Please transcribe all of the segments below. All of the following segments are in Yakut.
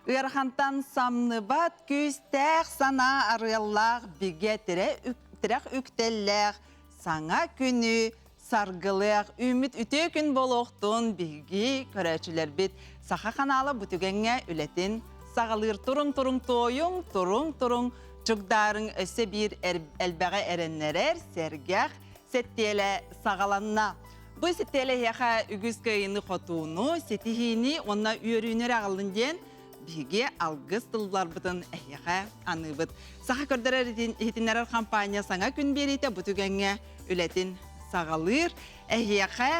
Ыарахантан самныбат күүстээх санаа арыаллаах бигэ тирэх үктэллээх саҥа күнү саргылыах үүммүт үтүө күн буолуохтун биһиги көрөөччүлэрбит Саха ханаала бу түгэҥҥэ үлэтин саҕалыыр туруҥ-туруҥ туойуҥ, туруҥ-туруҥ чугдаарыҥ өссө биир элбэҕи эрэннэрэр сэргэх сэттиэлэ саҕаланна. Бу сэттиэлэ эһиэхэ үгүс кыайыыны-хотууну, ситиһиини уонна үөрүүнү эрэ аҕаллын диэн биһиги алгыс тылларбытын эһиэхэ аныыбыт. Саха көрдөрөр иһитиннэрэр компания саҥа күн биэриитэ бу түгэҥҥэ үлэтин саҕалыыр. Эһиэхэ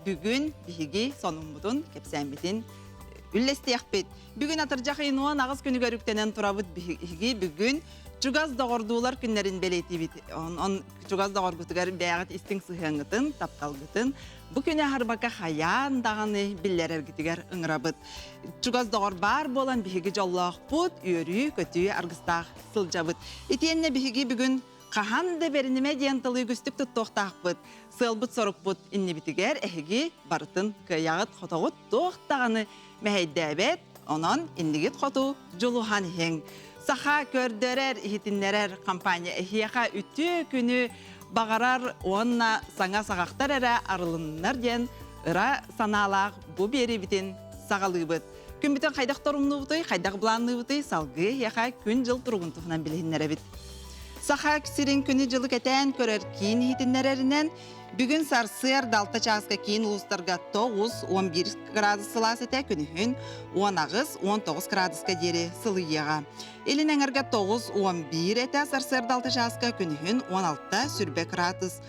бүгүн биһиги сонуммутун, кэпсээммитин үллэстиэхпит. Бүгүн атырдьах ыйын 18 күнүгэр үктэнэн турабыт биһиги бүгүн чугас доҕордуулар күннэрин бэлиэтиибит. Он чугас доҕоргутугар бэйэҕит истиҥ сыһыаҥҥытын, тапталгытын бу күнү аһарбакка хайаан даҕаны биллэрэргитигэр ыҥырабыт. Чугас доҕор баар буолан биһиги дьоллоохпут, үөрүү-көтүү аргыстаах сылдьабыт. Итиэннэ биһиги бүгүн хаһан да бэринимэ диэн тылы үгүстүк туттуохтаахпыт. Сыалбыт-сорукпут иннибитигэр эһиги барытын кыайаҕыт, хотоҕут туох даҕаны мэһэйдээбэт, онон иннигит хоту дьулуһан иһиҥ. Саха көрдөрөр, иһитиннэрэр компания эһиэхэ үтүө күнү баҕарар уонна саҥа саҕахтар эрэ арылыннар диэн ыра санаалаах бу биэриибитин саҕалыыбыт. Күммүтүн хайдах торумнуубутуй, хайдах былаанныыбытый, салгыы эһиэхэ күн-дьыл туругун туһунан билиһиннэрэбит. Саха сирин күнү-дьылы кэтээн көрөр киин иһитиннэрэринэн, бүгүн сарсыарда 6 чааска киин улуустарга 9-11 градус сылаас этэ, күнүһүн 18-19 градуска диэри сылыйыаҕа. Илин эҥэргэ 9-11 этэ, сарсыарда 6 чааска күнүһүн 16 сүрбэ градус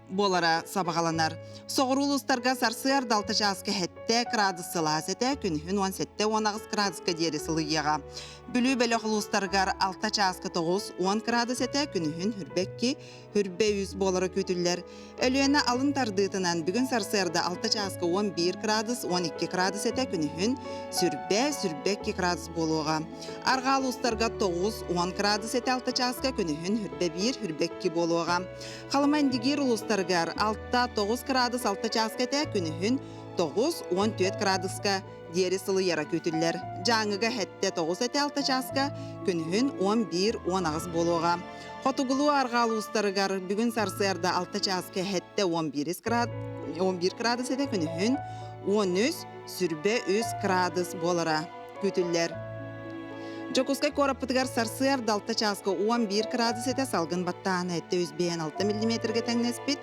буолара сабаҕаланар. Соҕуруу улуустарга сарсыарда 6 чааска 7 градус сылаас этэ, күнүһүн 17-18 градуска диэри сылыйыаҕа. Бүлүү бөлөх улуустарыгар 6 чааска 9-10 градус этэ, күнүһүн хүрбэ 2, хүрбэ 3 буолара күүтүллэр. Өлүөнэ алын тардыытынан бүгүн сарсыарда 6 чааска 11 градус, 12 градус этэ, күнүһүн сүрбэ, сүрбэ 2 градус буолуоҕа. Арҕаа улуустарга 9-10 градус этэ 6 чааска, күнүһүн хүрбэ 1, хүрбэ 2 буолуоҕа. Халыма-Индигиир улуустарыгар 6-9 кыраадыс 6 чааска этэ, күнүһүн 9-14 кыраадыска диэри сылыйара күүтүллэр. Дьааҥыга 7-9 этэ 6 чааска, күнүһүн 11-18 буолуоҕа. Хотугулуу-арҕаа улуустарыгар бүгүн сарсыарда 6 чааска 7-11 градус этэ, күнүһүн 13 сүрбэ 3 градус буолара күүтүллэр. Дьокуускай куораппытыгар сарсыарда 6 чааска 11 градус этэ, салгын баттааһына 756 миллиметргэ тэҥнэспит.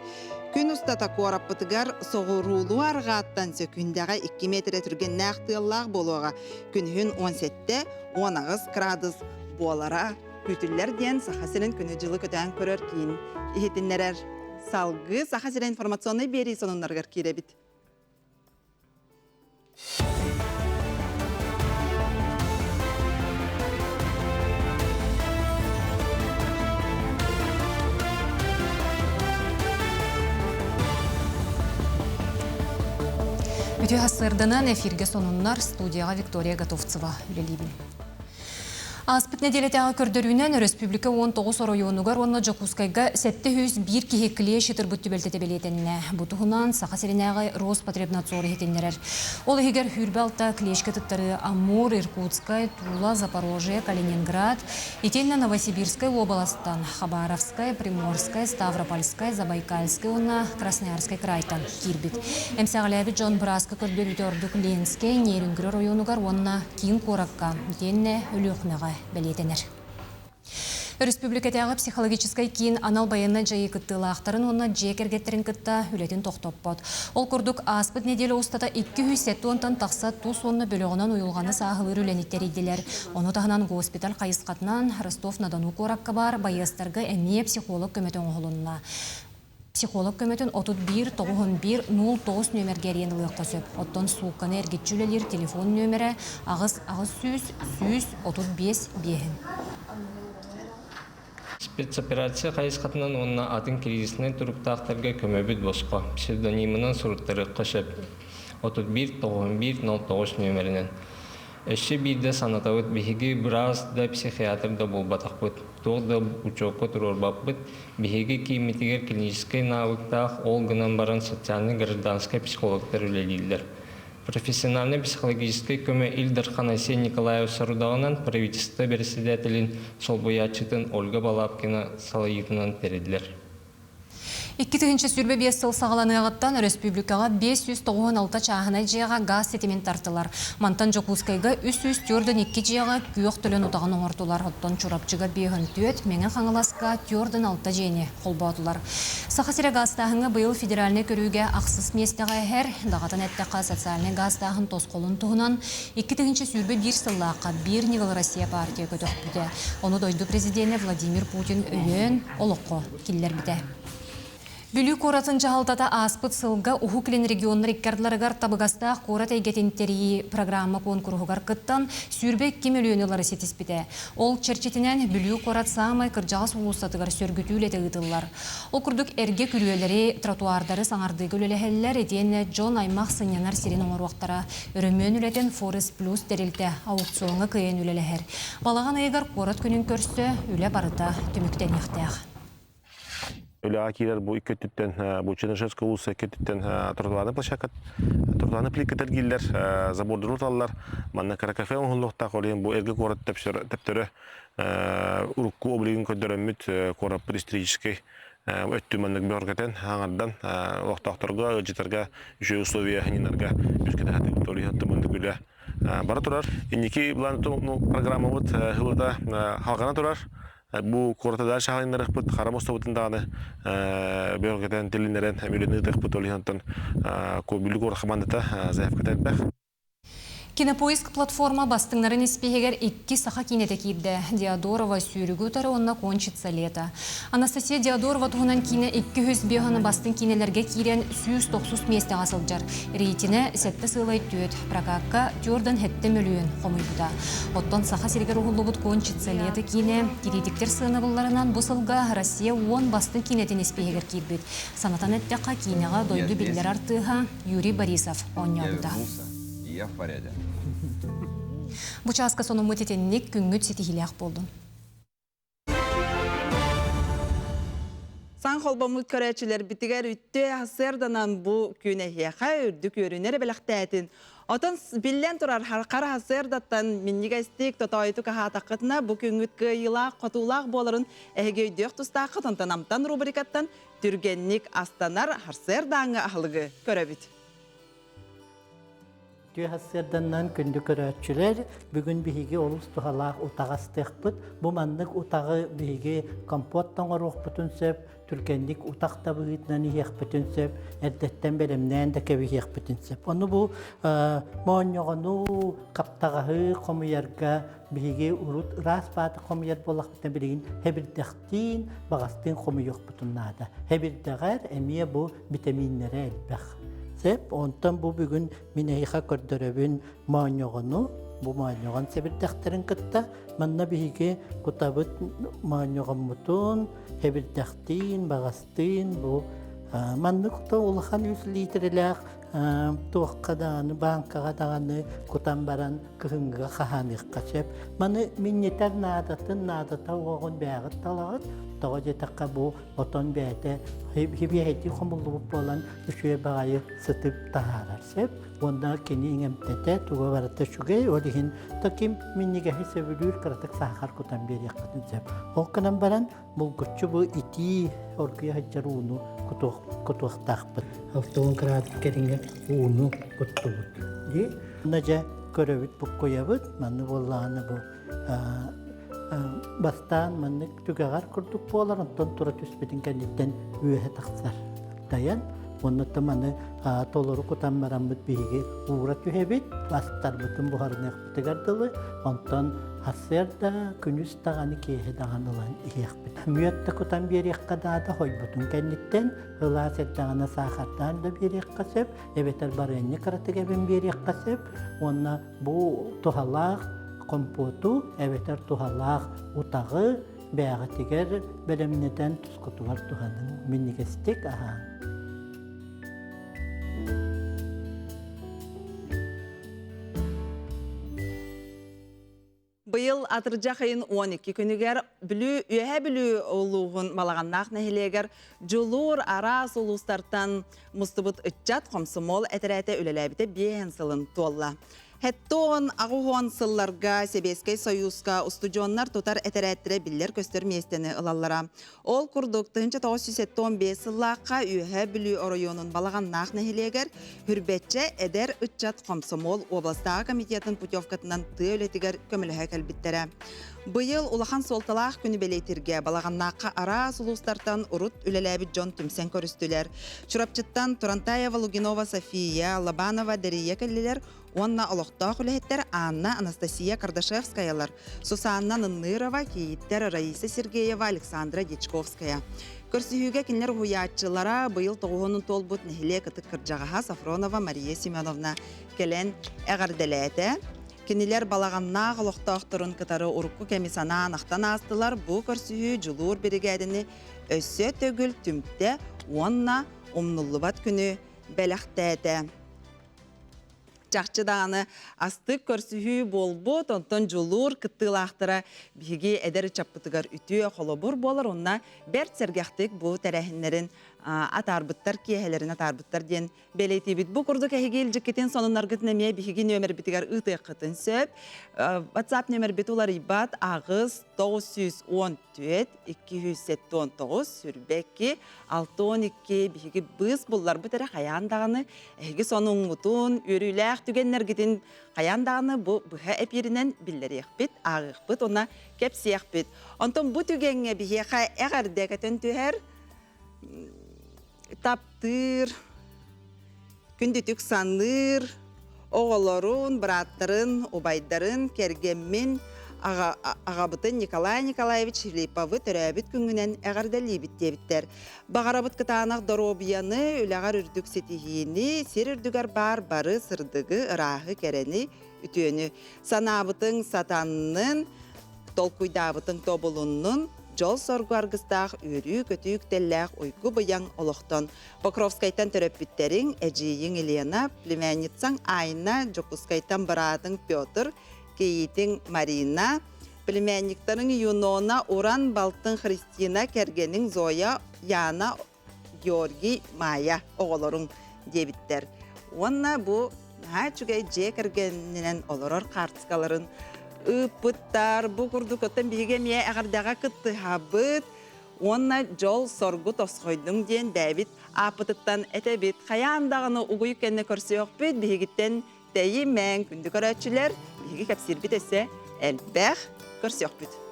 Күн устата куораппытыгар соҕуруулуу арҕааттан сөкүүндэҕэ 2 метрэ түргэннээх тыаллаах буолуоҕа. Күнүһүн 17-18 градус буолара күүтүллэр диэн Саха сирин күнү-дьылы көтөөн көрөр киин иһитиннэрэр. Салгыы Саха сирэ информационнай биэрии сонуннарыгар киирэбит. Үтүө сарсыарданан эфиргэ сонуннар студияҕа Виктория Готовцева үлэлиибин. Ааспыт нэдиэлэтээҕи көрдөрүүнэн өрөспүүбүлүкэ 19 оройуонугар уонна Дьокуускайга 701 киһи клещ ытырбыт түбэлтэтэ бэлиэтэннэ. Бу туһунан Саха сиринээҕи Роспотребнадзор иһитиннэрэр. Ол иһигэр 26 клещкэ тыттарыы Амур, Иркутскай, Тула, Запорожье, Калининград, итиэннэ Новосибирскай уобаластан, Хабаровскай, Приморскай, Ставропольскай, Забайкальскай уонна Красноярскай кыраайтан киирбит. Эмсэҕэлээбит дьон бырааска көрдөрүүтэ ордук Ленскэй, Нерюнгри оройуонугар уонна киин куоракка, итиэннэ Өлүөхүмэҕэ бэлиэтэнэр. Өрөспүүбүлүкэтээҕи психологическай киин анал байыаннай дьайыы кыттыылаахтарын уонна дьиэ кэргэттэрин кытта үлэтин тохтоппот. Ол курдук, ааспыт нэдиэлэ устата 270-тан тахса тус уонна бөлөҕүнэн уйулҕаны сааһылыыр үлэни тэрийдилэр. Ону таһынан госпиталь хайысхатынан Ростов-на-Дону куоракка баар байыастарга эмиэ психолог көмөтө оҥоһулунна. Психолог көмөтүн 31 91 09 нүөмэргэ эрийэн ылыахха сөп. Оттон суукканы эргиччи үлэлиир телефон нүөмэрэ 8 800 135 биэһин. Спецоперация хайысхатынан уонна атын кризиснэй туруктаахтарга көмөбүт босхо, псевдонимынан суруттарыахха сөп. 31 91 09 нүөмэринэн. Өссө биирдэ санатабыт, биһиги быраас да, психиатр да буолбатахпыт, туох да учуокка туруорбаппыт. Биһиги кииммитигэр клиническэй навыктаах, ол гынан баран социальнай-гражданскай психологтар үлэлииллэр. Профессиональнай психологическай көмө Ил Дархан Айсен Николаев сорудаҕынан правительство бэрэссэдээтэлин солбуйааччытын Ольга Балабкина салайыытынан тэриллэр. 2025 сыл саҕаланыаҕыттан өрөспүүбүлүкэҕэ 596 чааһынай дьиэҕэ гаас ситимин тартылар. Мантан Дьокуускайга 342 дьиэҕэ күөх төлөн утаҕын оҥордулар. Оттон Чурапчыга 54, Мэҥэ Хаҥаласка 46 дьиэни холбоотулар. Саха сирэ гаастааһыҥҥа быйыл федеральнай көрүүгэ ахсыс миэстэҕэ иһэр. Даҕатан эттэххэ, социальнай гаастааһын тосхолун туһунан 2021 сыллаахха Биир ньыгыл Россия партия көтөхпүтэ. Ону дойду президенэ Владимир Путин өйөөн, олоххо киллэрбитэ. Бүлүү куоратын дьаһалтата ааспыт сылга Уһук Илин регионнар икки ардыларыгар табыгастаах куорат эйгэтин тэрийии программа куонкуруһугар кыттан, 22 мөлүйүөнү ылары ситиспитэ. Ол чэрчитинэн Бүлүү куорат саамай кырдьаҕас уулуссатыгар сөргүтүү үлэтэ ыытыллар. Ол курдук эргэ күрүөлэри, тротуардары саҥардыыга үлэлэһэллэр, итиэннэ дьон-аймах сынньанар сирин оҥоруохтара. Өрөмүөн үлэтин Форест Плюс тэрилтэ аукциоҥҥа кыайан үлэлэһэр. Балаҕан ыйыгар куорат күнүн көрсө үлэ барыта түмүктэниэхтээх. Үлэҕэ киирэр бу икки өттүттэн, бу Чернышевская улусса икки өттүттэн тротуарный площадка, тротуарный плитка тэлгииллэр, забордарын уталлар. Манна кыра кафе оҥоһуллуохтаах, ол иһин бу эргэ куорат төптөрө урукку облигын көрдөрөммүт куораппыт историческай өттү маннык бөҕөргөтөн, аҥардан олохтоохторго, ыалдьыттарга үчүгэй условия ньынарга үскэтэ сатыыбыт. Ол иһин маннык үлэ бара турар. Инники былаан программабыт сыллата халҕана турар. Бу куората дальше хаалыннарыахпыт, хара мостубутун даҕаны бөҕөргөтөн, тилиннэрэн үлэни ыытыахпыт. Ол иһин онтон Бүлүү куорат хамаандата заявката элбэх. Кинопоиск платформа бастыҥнарын испииһэгэр икки саха киинэтэ киирдэ. Диодорова сүүрүгү утары уонна Кончится лето. Анастасия Диодорова туһунан киинэ 205 бастыҥ киинэлэргэ киирэн 190 миэстэҕэ сылдьар. Рейтинэ сэттэ сыалай түөрт, прокакка түөрдэн сэттэ мөлүйүөн хомуйбута. Оттон Саха сиригэр уһуллубут Кончится лето киинэ кириитиктэр сыанабылларынан бу сылга Россия уон бастыҥ киинэтин испииһэгэр киирбит. Санатан эттэххэ, киинэҕэ дойду биллэр артыыһа Юрий Борисов оонньообута. Я в порядке. Бу чааска сонуммут итинник күҥҥүт ситиһиилээх буоллун. Сан холбоммут көрөөччүлэрбитигэр үттүө сарсыарданан бу күн эһиэхэ үрдүк үөрүүнэр бэлэхтээтин. Отон биллэн турар хара сарсыардаттан минньигэстик тотоойутук аһаатаххытына бу күҥҥүт кыайыылаах, хотуулаах буоларын эһиги өйдүөх тустааххыт. Онтон Амтан рубрикаттан түргэнник астанар сарсыардааҥҥы аһылыгы көрөбүт. Үтүө сарсыарданнан күндү көрөөччүлэр, бүгүн биһиги олус туһалаах утаҕы астыахпыт. Бу маннык утаҕы биһиги компот оҥоруохпутун сөп, түргэнник утах да быһыытынан иһиэхпитин сөп, эрдэттэн бэлэмнээн да кэбиһиэхпитин сөп. Ону бу моонньоҕону, хаптаҕаһы хомуйарга биһиги урут ыраас бааты хомуйар буоллахпытына билигин хэбирдэхтиин, баҕастыын хомуйуохпутун наада. Хэбирдэҕэр эмиэ бу битэмииннэрэ элбэх. Сөп, онтон бу бүгүн мин эһиэхэ көрдөрөбүн моонньоҕону, бу моонньоҕон сэбирдэхтэрин кытта манна биһиги кутабыт моонньоҕоммутун хэбирдэхтиин, баҕастыын бу маннык улахан үс литрэлээх туохха даҕаны бааҥкаҕа даҕаны кутан баран кыһыҥҥыга хаһааныахха сөп. Маны минньитэр наадатын наадата уоҕун бэйэҕит талаҕыт. Тоҕо диэтэххэ бу отон бэйэтэ хибиэһэйдии хомуллубут буолан үчүгэй баҕайы сытып таһаарар сөп. Уонна кини иҥэмтэтэ туга барыта үчүгэй, ол иһин то ким минньигэһи сөбүлүүр кыратык саахар кутан биэриэххитин сөп. Ол гынан баран булгуччу бу итии оргуйа сылдьар ууну кутуохтаахпыт. 60 градус кэриҥэ ууну куттубут. Дии. Онно дьэ көрөбүт, буккуйабыт. Манны буоллаҕына бу бастаан маннык түгэҕэр курдук буолар, онтон тура түспүтүн кэнниттэн үөһэ тахсар. Тайан, оннуттан маны толору кутан бараммыт биһиги уура түһэбит, астарбытын буһарыныахпытыгар дылы, онтон сарсыарда, күнүс даҕаны, киэһэ даҕаны ылан иһиэхпит. Мүөт да кутан биэриэххэ наада, хойбутун кэнниттэн, ылаас эрдэҕинэ саахардаан да биэриэххэ сөп, эбэтэр барыанньа кыратык эбэн биэриэххэ сөп уонна бу туһалаах компоту эбэтэр туһалаах утаҕы бэйэҕитигэр бэлэмнэтэн тускутугар туһаныҥ, минньигэстик аһааҥ. Быйыл Быйыл атырдьах ыйын 12 күнүгэр Бүлүү Үөһээ Бүлүү улууһун Балаҕаннаах нэһилиэгэр Дьулуур араас улуустартан мустубут ыччат хомсомуол этэрээтэ үлэлээбитэ биэһэн сылын туолла. Хэттон аҕуһуон сылларга Сэбиэскэй Сойууска устудьуоннар тутар этэрээттэрэ биллэр-көстөр миэстэни ылаллара. Ол курдук, 1975 сыллаахха Үөһээ Бүлүү оройуонун Балаҕаннаах нэһилиэгэр Хүрбэччэ эдэр ыччат хомсомуол уобаластааҕы комитетын путевкатынан тыа үлэтигэр көмөлөһө кэлбиттэрэ. Быйыл улахан суолталаах күнү бэлиэтииргэ Балаҕаннаахха араас улуустартан урут үлэлээбит дьон түмсэн көрүстүлэр. Чурапчыттан Турантаева Лугинова София, Лобанова Дария кэллилэр уонна олохтоох үлэһиттэр Анна Анастасия Кардашевскаялар, Сусанна Ныннырова, кийииттэр Раиса Сергеева, Александра Дьячковская. Көрсүһүүгэ кинилэр уһуйааччылара быйыл тоҕуһунун туолбут нэһилиэк ытык кырдьаҕаһа Софронова Мария Семеновна кэлэн эҕэрдэлээтэ. Кинилэр балаҕаннаах олохтоохторун кытары урукку кэми санаан ахтан аастылар. Бу көрсүһүү Дьулуур биригээдэни өссө төгүл түмтэ уонна умнуллубат күнү бэлэхтээтэ. Чахчы даҕаны астык көрсүһүү буолбут, онтон Дьулуур кыттыылаахтара биһиги эдэр ыччаппытыгар үтүө холобур буолар уонна бэрт сэргэхтик бу тэрээһиннэрин атаарбыттар, киэһэлэрин атаарбыттар диэн бэлиэтиибит. Бу курдук эһиги илдьиккитин сонуннаргытын эмиэ биһиги нүөмэрбитигэр ыытыаххытын сөп. WhatsApp нүөмэрбит уларыйбат аҕыс 914 279 сүрбэки 62 биһиги быыс булларбыт эрэ хайаан даҕаны эһиги сонуҥҥутун, үөрүүлээх түгэннэргитин хайаан даҕаны бу быһа эпииринэн биллэриэхпит, ааҕыахпыт уонна кэпсиэхпит. Онтон бу түгэҥҥэ биһиэхэ эҕэрдэ көтөн түһэр таптыыр, күндүтүк саныыр оҕолорун, бырааттарын, убайдарын, кэргэммин, аҕабытын Николай Николаевич Филипповы төрөөбүт күҥҥүнэн эҕэрдэлиибит диэбиттэр. Баҕарабыт кытаанах доруобуйаны, үлэҕэр үрдүк ситиһиини, сир үрдүгэр баар бары сырдыгы, ырааһы, кэрэни, үтүөнү. Санаабытыҥ сатаннын, толкуйдаабытыҥ тобулуннун, дьол-соргу аргыстаах үөрүү-көтүү үктэллээх уйгу-быйаҥ олохтон Покровскайтан төрөппүттэриҥ, эдьиийиҥ Елена, племянницаҥ Айна, Дьокуускайтан быраатыҥ Петр, кийиитиҥ Марина, племянниктарыҥ Юнона, Уран, балтыҥ Христина, кэргэниҥ Зоя, Яна, Георгий, Майя оҕолоруҥ диэбиттэр. Уонна бу наһаа үчүгэй дьиэ кэргэнинэн олорор хаартыскаларын ыыппыттар. Бу курдук оттон биһиги эмиэ эҕэрдэҕэ кыттыһабыт уонна дьол-соргу тосхойдуҥ диэн бэйэбит ааппытыттан этэбит. Хайаан даҕаны угуйук кэннэ көрсүөхпүт, биһигиттэн тэйимэҥ, күндү көрөөччүлэр, биһиги кэпсиирбит өссө элбэх, көрсүөхпүт.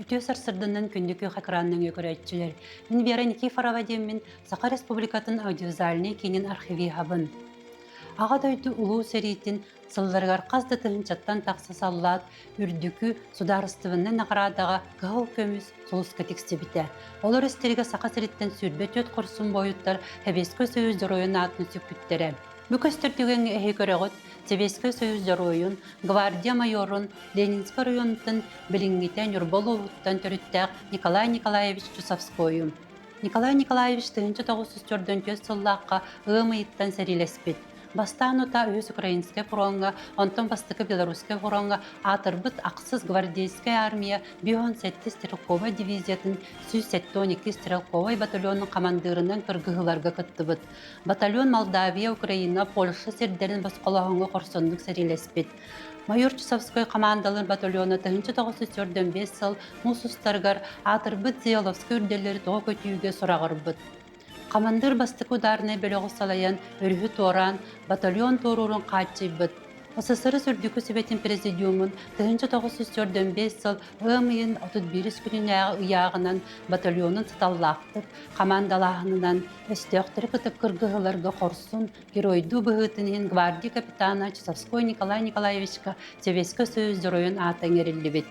Үтүө сарсырданан күндү күөх экранынан көрөөччүлэр. Мин Вера Никифорова диэммин Саха Республикатын аудиовизуальнай киинин архивиһабын. Аҕа дойду Улуу сэриитин сылларыгар хас да тыһыынчаттан тахса саллаат үрдүкү судаарыстыбаннай наҕараадаҕа кыһыл көмүс сулуска тиксибитэ. Олор истэригэр Саха сириттэн 24 хорсун буойуттар Сэбиэскэй Союз Дьоруойун аатын сүкпүттэрэ. Бу көстөр түгэҥҥэ эһи көрөҕүт Сэбиэскэй Союз Дьоруойун, гвардия майорун, Ленинскэй оройуонуттан билиҥҥитэ Ньурба улууһуттан төрүттээх Николай Николаевич Чусовскойу. Николай Николаевич 1944 сыллаахха ыам ыйыттан сэриилэспит. Бастаан утаа үһүс Украинскай фроҥҥа, онтон бастакы Белорусскай фроҥҥа аатырбыт ахсыс гвардейскай армия 57 стрелковай дивизиятын 172 стрелковай батальонун хамандыырынан кыргыһыыларга кыттыбыт. Батальон Молдавия, Украина, Польша сирдэрин босхолооһуҥҥа хорсуннук сэриилэспит. Майор Чусовской хамаандалыыр батальона 1945 сыл муус устарыгар аатырбыт Зияловскай үрдэллэри тоҕо көтүүгэ сураҕырбыт. Хамандыыр бастакы ударнай бөлөҕү салайан, өрүһү туораан, батальон туоруурун хааччыйбыт. СССР Үрдүкү Сүбэтин Президиумун 1945 сыл ыам ыйын 31 күнүнээҕи ыйааҕынан батальонун саталлаахтык хамаандалааһынынан өстөөхтөрү кытта кыргыһыыларга хорсун, геройдуу быһыытын иһин гвардия капитана Часовской Николай Николаевичка Советскай Союз Дьоруойун аата иҥэриллибит.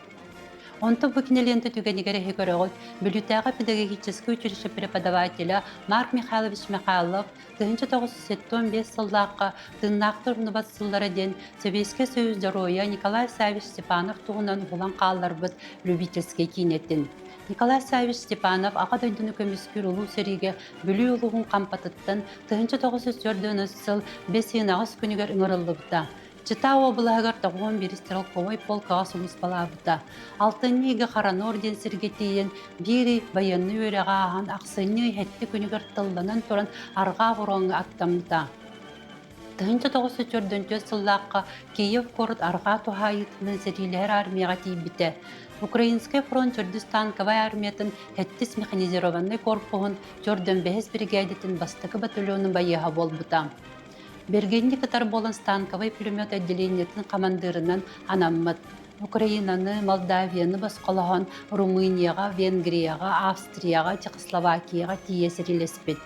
Онтон бу кинилиэнтэ түгэнигэр эһи көрөҕүт, Бүлүүтээҕи педагогическай училище преподавателэ Марк Михайлович Михайлов 1975 сыллаахха Тыыннаахтар умнубат сыллара диэн Сэбиэскэй Союз Дьоруойа Николай Саввич Степанов туһунан уһулан хаалларбыт любительскай киинэтин. Николай Саввич Степанов Аҕа дойдуну көмүскүүр Улуу сэриигэ Бүлүү улууһун Хампатыттан 1944 сыл бэс ыйын аҕыс күнүгэр ыҥырыллыбыта. Чита уобалаһыгар 91 стрелковай полкаҕа сулууспалаабыта. Алтынньы ыйга Харанор диэн сиргэ тиийэн, биир ый байыаннай үөрэҕи ааһан, ахсынньы ый сэттэ күнүгэр тылланан туран арҕаа фроҥҥа аттаммыта. 1944 сыллаахха Киев куорат арҕаа туһаайыытынан сэриилэһэр армияҕа тиийбитэ. Украинскай фронт төрдүс танковай армиятын сэттис механизированнай корпуһун Чордон бэһис биригээдэтин бастакы батальонун байыаһа буолбута. Бергенни кытар буолан станковай пулемет отделениетын хамандыырынан анаммыт. Украинаны, Молдавияны босхолоһон Румынияҕа, Венгрияҕа, Австрияҕа, Чехословакияҕа тиийэ сэриилэспит.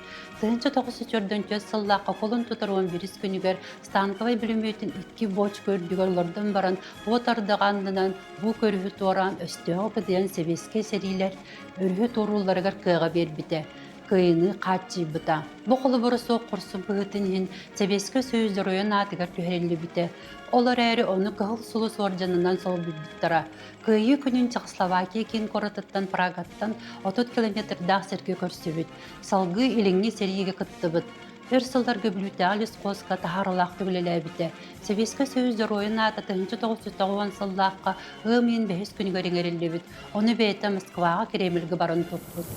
1944 сыллаахха кулун тутар 11 күнүгэр станковай бүлүмүөтүн икки бочка үрдүгэр олордон баран уот ардаҕа аннынан бу көрүһү туораан өстөөҕү кыдыйан сэбиэскэй сэриилэр өрүһү туоруулларыгар кыаҕа биэрбитэ. Кыайыыны хааччыйбыта. Бу холобура суох хорсун быһыытын иһин Сэбиэскэй Союз Дьоруойун аатыгар түһэриллибитэ. Ол эрээри ону Кыһыл Сулус уордьанынан солбуйбуттара. Кыайыы күнүн Чехословакия киин куоратыттан Прагаттан 30 километрдаах сиргэ көрсүбүт. Салгыы Илиҥҥи сэриигэ кыттыбыт. Өр сылларга Бүлүүтээҕи лесхозка таһаарыылаахтык үлэлээбитэ. Сэбиэскэй Союз Дьоруойун аата 1990 сыллаахха ыам ыйын бэһис күнүгэр иҥэриллибит. Ону бэйэтэ Москваҕа Кремльгэ баран туппут.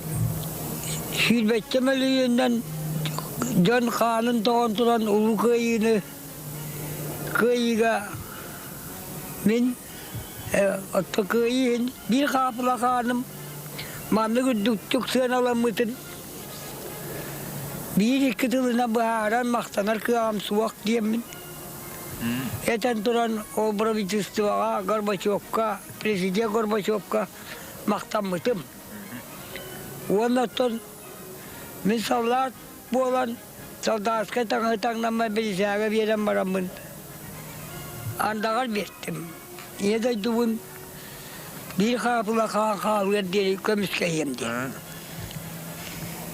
Сүүрбэччэ мөлүйүөнүнэн дьон хаанын тоҕон туран Улуу Кыайыыны кыайыыга мин отто кыайыы иһин биир хаапыла хааным маннык үрдүктүк сыаналаммытын биир-икки тылынан быһааран махтанар кыаҕым суох диэммин этэн туран ол правительствоҕа Горбачевка президент Горбачевка махтаммытым. Уонна оттон мин саллаат буолан солдатскай таҥаһы таҥнаммар бирисээгэ биэрэн бараммын андаҕар биэртим. Ийэ дойдубун биир хаапыла хаан хаалыар диэри көмүскэһиэм диэн.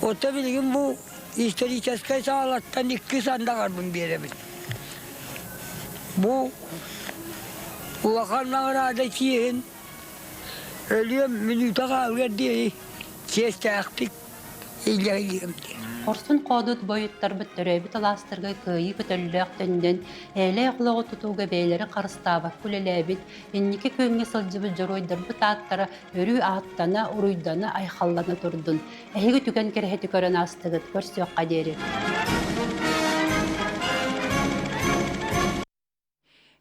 Оттон билигин бу историческай саалаттан иккис андаҕарбын биэрэбин. Бу улахан наҕараада чиэһин өлүөм мүнүүтэ хаалыар диэри чиэстээхтик илдьэ диэн. Хорсун хоодут бойуттарбыт төрөөбүт алаастарга кыайыы көтөллөөх төннөн, ээлээх олоҕу тутууга бэйэлэрин харыстаабакка үлэлээбит, инники күөҥҥэ сылдьыбыт дьоруойдарбыт ааттара өрүү ааттана, уруйдана, айхаллана турдун. Эһиги түгэн кэрэһити көрөн аастыгыт, көрсүөххэ диэри.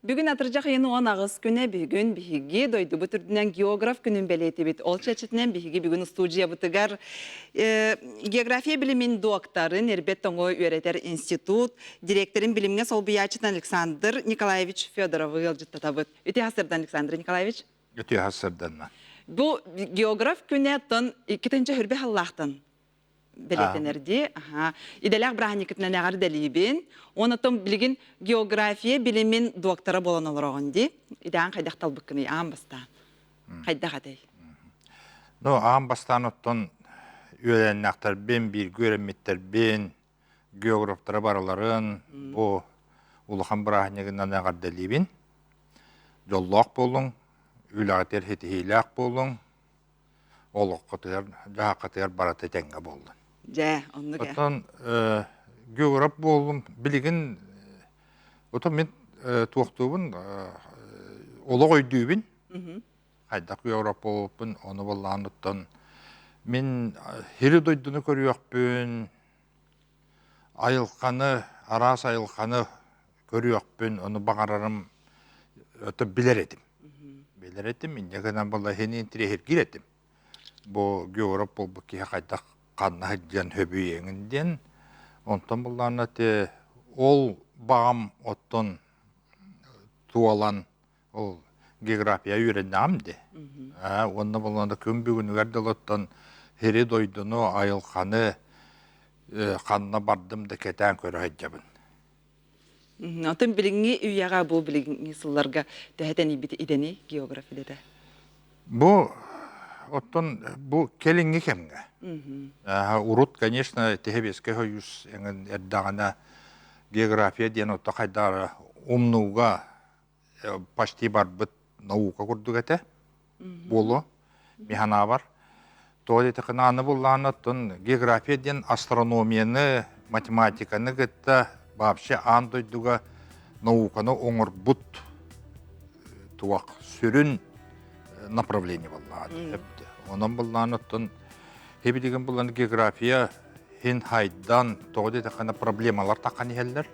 Бүгүн атырдьах ыйын 18 күнэ бүгүн биһиги дойдубут үрдүнэн географ күнүн бэлиэтибит. Ол чэрчитинэн биһиги бүгүн устуудьуйабытыгар география билимин докторын Эрбет тоҥо үөрэтэр институт директорын билимҥэ солбуйааччытын Александр Николаевич Федоровы ыалдьыттатабыт. Үтүө сарсыардан Александр Николаевич. Үтүө сарсыарданна. Бу географ күнэ тон иккитинчи хөрбе халлаахтан бэлиэтэнэр дии. Аха. Идэлээх бырааһынньыкытынан эҕэрдэлиибин. Онотон билигин география билимин доктора буолан олороҕун дии. Идэҕин хайдах талбыккыный аан бастаан? Хайдах этэй? Ну, аан бастаан оттон үөрэннэхтэрбин, бииргэ үөрэммиттэрбин, географтара барыларын бу улахан бырааһынньыгынан эҕэрдэлиибин. Дьоллоох буолуҥ, үлэҕитигэр ситиһиилээх буолуҥ, олоххутугар, дьаһаххытыгар барыта тэҥҥэ буоллун. Дьэ, оннук ээ. Оттон географ буоллум, билигин отон мин туохтуубун олох өйдүүбүн. Хайдах географ буолбуппун, ону буоллаҕын оттон мин сири дойдуну көрүөхпүн, айылҕаны, араас айылҕаны көрүөхпүн, ону баҕарарым ото билэр этим. Билэр этим, инньэ гынан буолла иһин интириэһиргиир этим. Бу географ буолбут киһи хайдах ханна сылдьан хөбүйэҥин диэн. Онтон буллаҕына те ол баҕам оттон туолан ол география үөрэннэҕим дии. Уонна буоллаҕына күн бүгүнүгэр дылы оттон сири дойдуну, айылҕаны ханна бардым да кэтээн көрө сылдьабын. Оттон билиҥҥи үйэҕэ бу билиҥҥи сылларга төһө тэнийбит идэний географ идэтэ? Бу оттон бу кэлиҥҥи кэмҥэ. Урут, конечно, Тэһэбиэскэй Союз эҥин эрдэҕинэ география диэн отто хайдара умнууга почти барбыт наука курдук этэ буолуо механаабар. Тоҕо диэтэххинэ аны буллаҕына оттон география диэн астрономияны, математиканы кытта вообще аан дойдуга науканы оҥорбут туох сүрүн направление буоллаҕа. Онон буллаҕына оттон хибилигин буллан география хин хайдан тоҕо диэтэххинэ проблемалар таххан иһэллэр.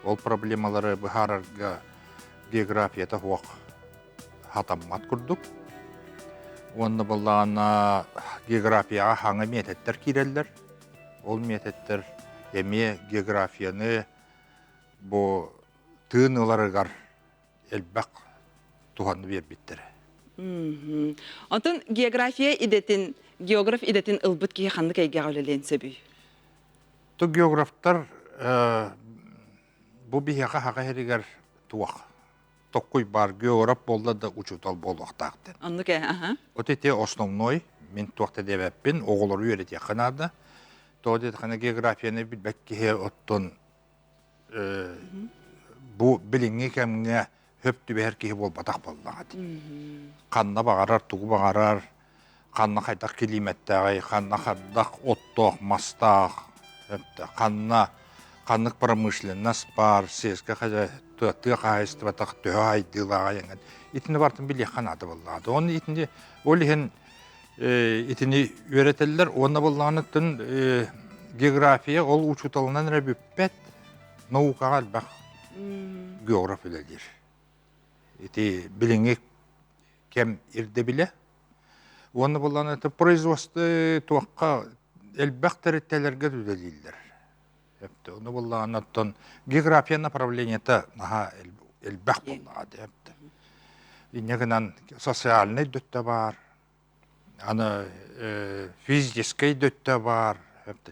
Ол проблемалары быһаарарга географията суох хатаммат курдук. Уонна буоллаҕына географияҕа хаҥа миэтэттэр киирэллэр. Ол миэтэттэр эмиэ географияны бу тыын ыларыгар элбэх туһаны биэрбиттэрэ. Онтон география идэтин, географ идэтин ылбыт киһи ханнык эйгэҕэ үлэлиэн сөбүй? То географтар бу биһиэхэ хаха иһэригэр туох токкуй баар географ буолла да учуутал буолуохтаах диэн. Оннук ээ, аха. Вот ити основной мин туох да диэбэппин, оҕолору үөрэтиэххэ наада. Тоҕо диэтэххинэ географияны билбэт киһи оттон бу билиҥҥи кэмҥэ хөп түбэһэр киһи буолбатах буоллаҕа дии. Ханна баҕарар, тугу баҕарар, ханна хайдах килиимэттээҕий, ханна хайдах оттоох, мастаах, ханна ханнык промышленность баар, сельское хозяйство, тыа хаһаайыстыбата төһө сайдыылааҕа эҥин. Итини барытын билиэххэ наада буоллаҕа. Оны итини ол иһин итини үөрэтэллэр уонна буоллаҕына география ол учууталынан эрэ бүппэт, наукаҕа элбэх географ үлэлиир. Ити билиҥҥи кэм ирдэбилэ. Уонна буоллаҕына это производство туохха элбэх тэрилтэлэргэ үлэлииллэр. Ону буоллаҕына оттон география направлениета наһаа элбэх буоллаҕа диэбит. Инньэ гынан социальнай дөттө баар, аны физическэй дөттө баар,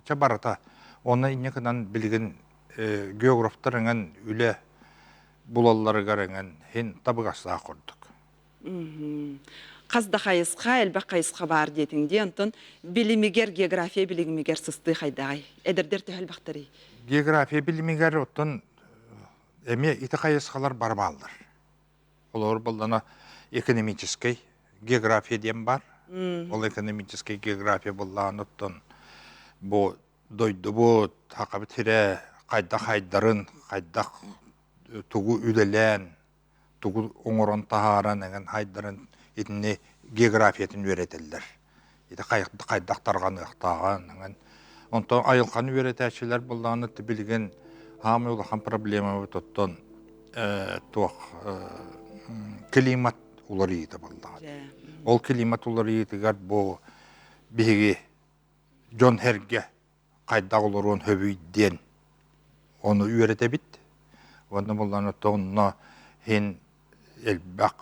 чэ барыта. Онно инньэ гынан билигин географтар эҥин үлэ булалларыгар эҥин хин табыгастаах курдук. Хас да хайысха, элбэх хайысха баар диэтиҥ дии. Онтон билимигэр, география билимигэр сыстыы хайдаҕай? Эдэрдэр төһө элбэхтэрий? География билимигэр оттон эмиэ ити хайысхалар бары бааллар. Олор буоллана экономическай география диэн бар. Ол экономическай география буоллаҕына оттон бу дойдубут, Сахабыт сирэ хайдах хайдарын, хайдах тугу үлэлээн, тугу оҥорон таһааран эҥин хайдарын итини географиятын үөрэтэллэр. Ити хайдах тарҕаныахтааҕын эҥин. Онтон айылҕаны үөрэтээччилэр буоллаҕына билигин хаамай улахан проблемабыт оттон туох климат уларыйыыта буоллаҕа. Ол климат уларыйыытыгар бу биһиги дьон сэргэ хайдах олоруон сөбүй диэн ону үөрэтэбит. Уонна буоллаҕына онно иһин элбэх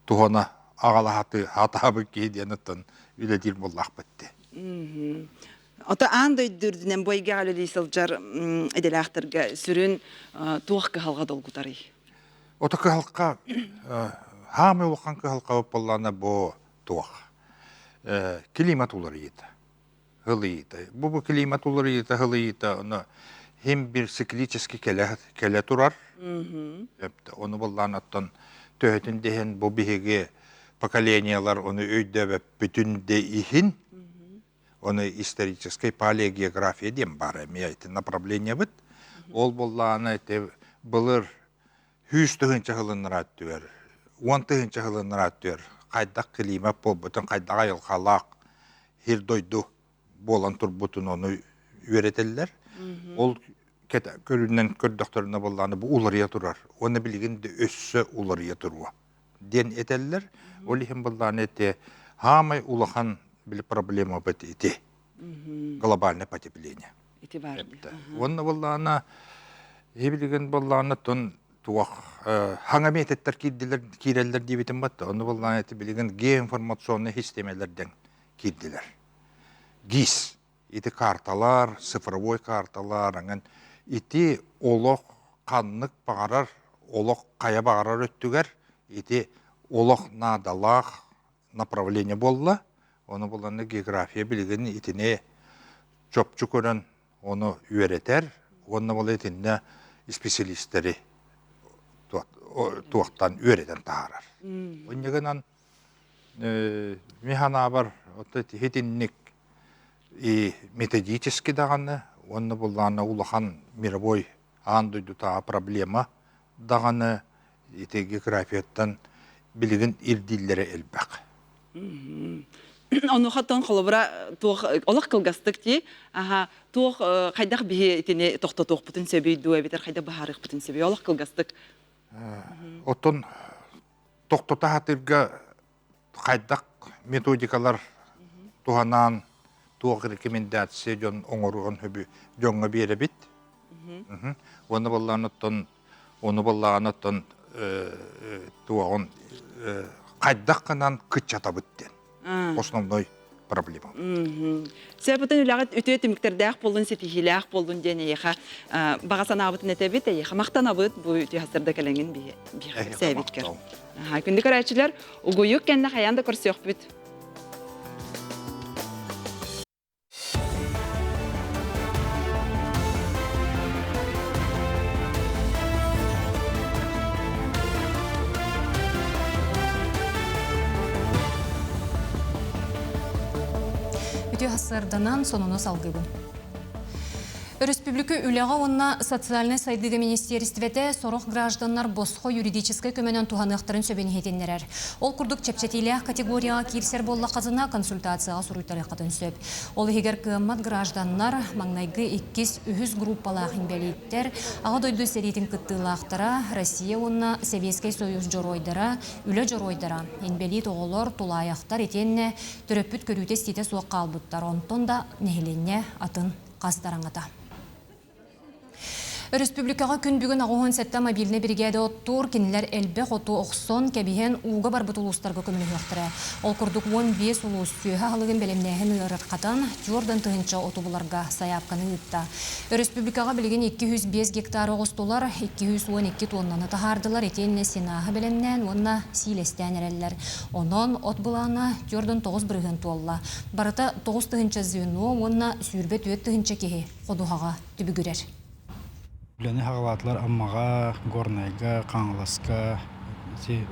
туһана аҕалаһаты хатаабыт киһи диэн оттон үлэлиир буоллахпыт дии. Ото аан дойду үрдүнэн бу эйгэҕэ үлэлии сылдьар идэлээхтэргэ сүрүн туох кыһалҕа долгутарый? Ото кыһалҕа хаамай улахан кыһалҕа буоллаҕына бу туох климат уларыйыыта һылыйыыта. Бу климат уларыйыыта һылыйыыта ону хим бир циклически кэлэ кэлэ турар. Ону буллаан оттон төһөтүн диһин бу биһиги поколениялар ону өйдөбөппүтүн де иһин оны историческай палеогеография диэн бар эмиэ ити направлениебыт. Ол буллаана ити былыр 100 тыһыынча сылыннара түөр, 10 тыһыынча сылыннара түөр хайдах климат буолбутун, хайдах айылҕалаах сир дойду буолан турбутун ону үөрэтэллэр. Ол көрүнэн көрдөхтөрүнэ буоллаҕына бу уларыйа турар уонна билигин да өссө уларыйа туруо диэн этэллэр. Ол иһин буоллаҕына ити хаамай улахан били проблемабыт ити глобальное потепление. Ити баар. Уонна буоллаҕына билигин буоллаҕына тон туох хаҥа методтар киирдилэр киирэллэр диэбитим батта. Онно буоллаҕына ити билигин геоинформационнай систиэмэлэрдэн киирдилэр. ГИС ити карталар, цифровой карталар, аҥан ити олох ханнык баҕарар олох хайа баҕарар өттүгэр ити олох наадалаах. направление буолла. Ону буланна география билигин итини чопчу көрөн ону үөрэтэр уонна ол итиннэ исписэлиистэри туохтан үөрэтэн таһаарар. Онньугунан мин санаабар итинник и методически даҕаны уонна буллаана улахан мировой аан дойдутааҕы проблема даҕаны ити географияттан билигин ирдииллэрэ элбэх. Онуохаттан холобура туох олох кылгастык дии аха туох хайдах биһи итини тохтотуохпутун сөбүй дуу эбэтэр хайдах быһаарыахпытын сөбүй олох кылгастык. Оттон тохтото сатыырга хайдах методикалар туһанаан туох рекомендация дьон оҥоруон сөбү дьоҥҥо биэрэбит. Уонна буоллаҕына оттон ону буоллаҕына оттон туоҕун хайдах гынан кыччатабыт диэн основной проблема. Сөпүтүн үлэҕит үтүө түмүктэрдээх буоллун, ситиһиилээх буоллун диэн эйиэхэ баҕа санаабытын этэбит, эйиэхэ махтанабыт бу үтүө хастарда кэлэҥин биһиэхэ кэпсээбиккэр. Күндү көрөөччүлэр, угуйук кэннэ хайаан да көрсүөхпүт. Үтүө сарданан сонуну салгыбын. Өрөспүүбүлүкэ үлэҕэ уонна социальнай сайдыыга министиэристибэтэ сорох гражданнар босхо юридическай көмөнөн туһаныахтарын сөбүн иһитиннэрэр. Ол курдук чэпчэтиилээх категорияҕа киирсэр буоллаххытына консультацияҕа суруйтарыаххытын сөп. Ол иһигэр кыаммат гражданнар, маҥнайгы иккис, үһүс группалаах инбэлииттэр, Аҕа дойду сэриитин кыттыылаахтара, Россия уонна Сэбиэскэй Союз дьоруойдара, үлэ дьоруойдара, инбэлиит оҕолор, тулаайахтар итиэннэ төрөппүт көрүүтэ-истиитэ суох хаалбыттар, онтон да нэһилиэнньэ атын хас да араҥата. Өрөспүүбүлүкэҕэ күн бүгүн 87 мобильнай биригээдэ оттуур, кинилэр элбэх оту охсон, кэбиһэн, ууга барбыт улуустарга көмөлөһүөхтэрэ. Ол курдук 15 улуус сүөһү аһылыгын бэлэмнээһин ыарырҕатан, 40 тыһыынча оту буларга сайаапканы ыытта. Өрөспүүбүлүкэҕэ билигин 205 гектар оҕустулар, 212 туоннаны таһаардылар, итиэннэ сенааһы бэлэмнээн уонна сиилэстээн эрэллэр. Онон от былаана 49% туолла. Барыта 9 тыһыынча звено уонна 24 тыһыынча киһи ходуһаҕа түбүгүрэр. Үлэни хаҕалаатылар Аммаҕа, Горнайга, Хаҥаласка, ити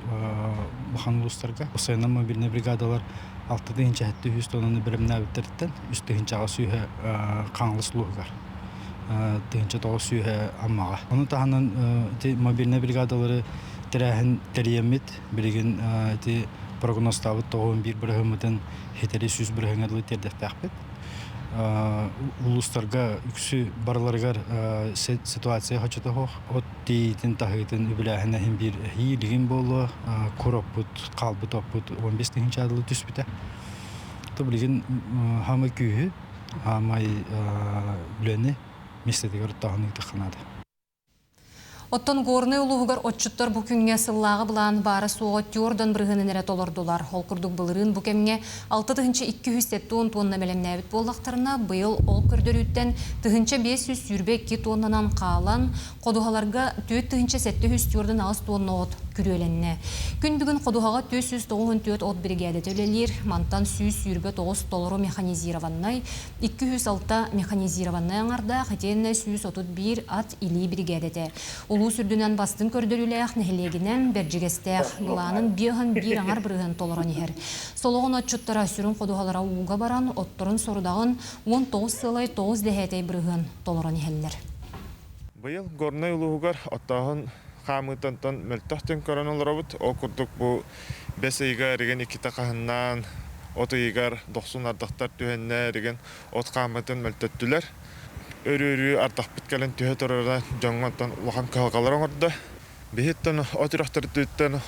улахан улуустарга. Сайыннан мобильнай бригадалар 6 тыһыынча 700 тоннаны бэлэмнээбиттэриттэн 3 тыһыынчаҕа сүүһэ Хаҥалас улууһугар, 1900 Аммаҕа. Ону таһынан ити мобильнай бригадалары тэрээһин тэрийэммит, билигин ити прогнозтаабыт 91 бырыһыммытын хитэри 100 бырыһыҥҥа дылы тиэрдиэхтээхпит. Улуустарга үксү барыларыгар ситуация хочото суох. От тиийиитин таһыытын үбүлээһин иһин биир эһиилигин буолуо. Кур оппут, хаалбыт оппут 15 тыһыынча дылы түспүтэ. То билигин хаамай күүһү, хаамай үлэни миэстэтигэр оттооһун ыытыахха наада. Оттон Горнай улууһугар отчуттар бу күҥҥэ сыллааҕы былаан баара суоҕа 40 бырыһыанын эрэ толордулар. Ол курдук былырыын бу кэмҥэ 6270 тонна бэлэмнээбит буоллахтарына, быйыл ол көрдөрүүттэн 1522 тоннанан хаалан, ходуһаларга 4748 тонна от күрүөлэннэ. Күн бүгүн ходуһаҕа 494 от биригээдэтэ үлэлиир, мантан 129 толору механизированнай, 206 механизированнай аҥардаах, итиэннэ 131 ат илии биригээдэтэ. Улуус үрдүнэн бастыҥ көрдөрүүлээх нэһилиэгинэн Бэрдьигэстээх былаанын 51,5% толорон иһэр. Солоҕон отчуттара сүрүн ходуһалара ууга баран, отторун сорудаҕын 19,9% толорон иһэллэр. Быйыл Горнай улууһугар оттооһун хаамыытын мөлтөх көрөн олоробут. Ол курдук бу бэс ыйыгар эригин иккитэ хаһыннаан, от ыйыгар дохсун ардахтар түһэннэ эригин от хаамыытын мөлтөттүлэр. Өрүү-өрүү ардахпыт кэлэн түһэ турара дьоҥҥо онтон улахан кыһалҕалар оҥордо. Биһиттэн от үрэхтэртиттэн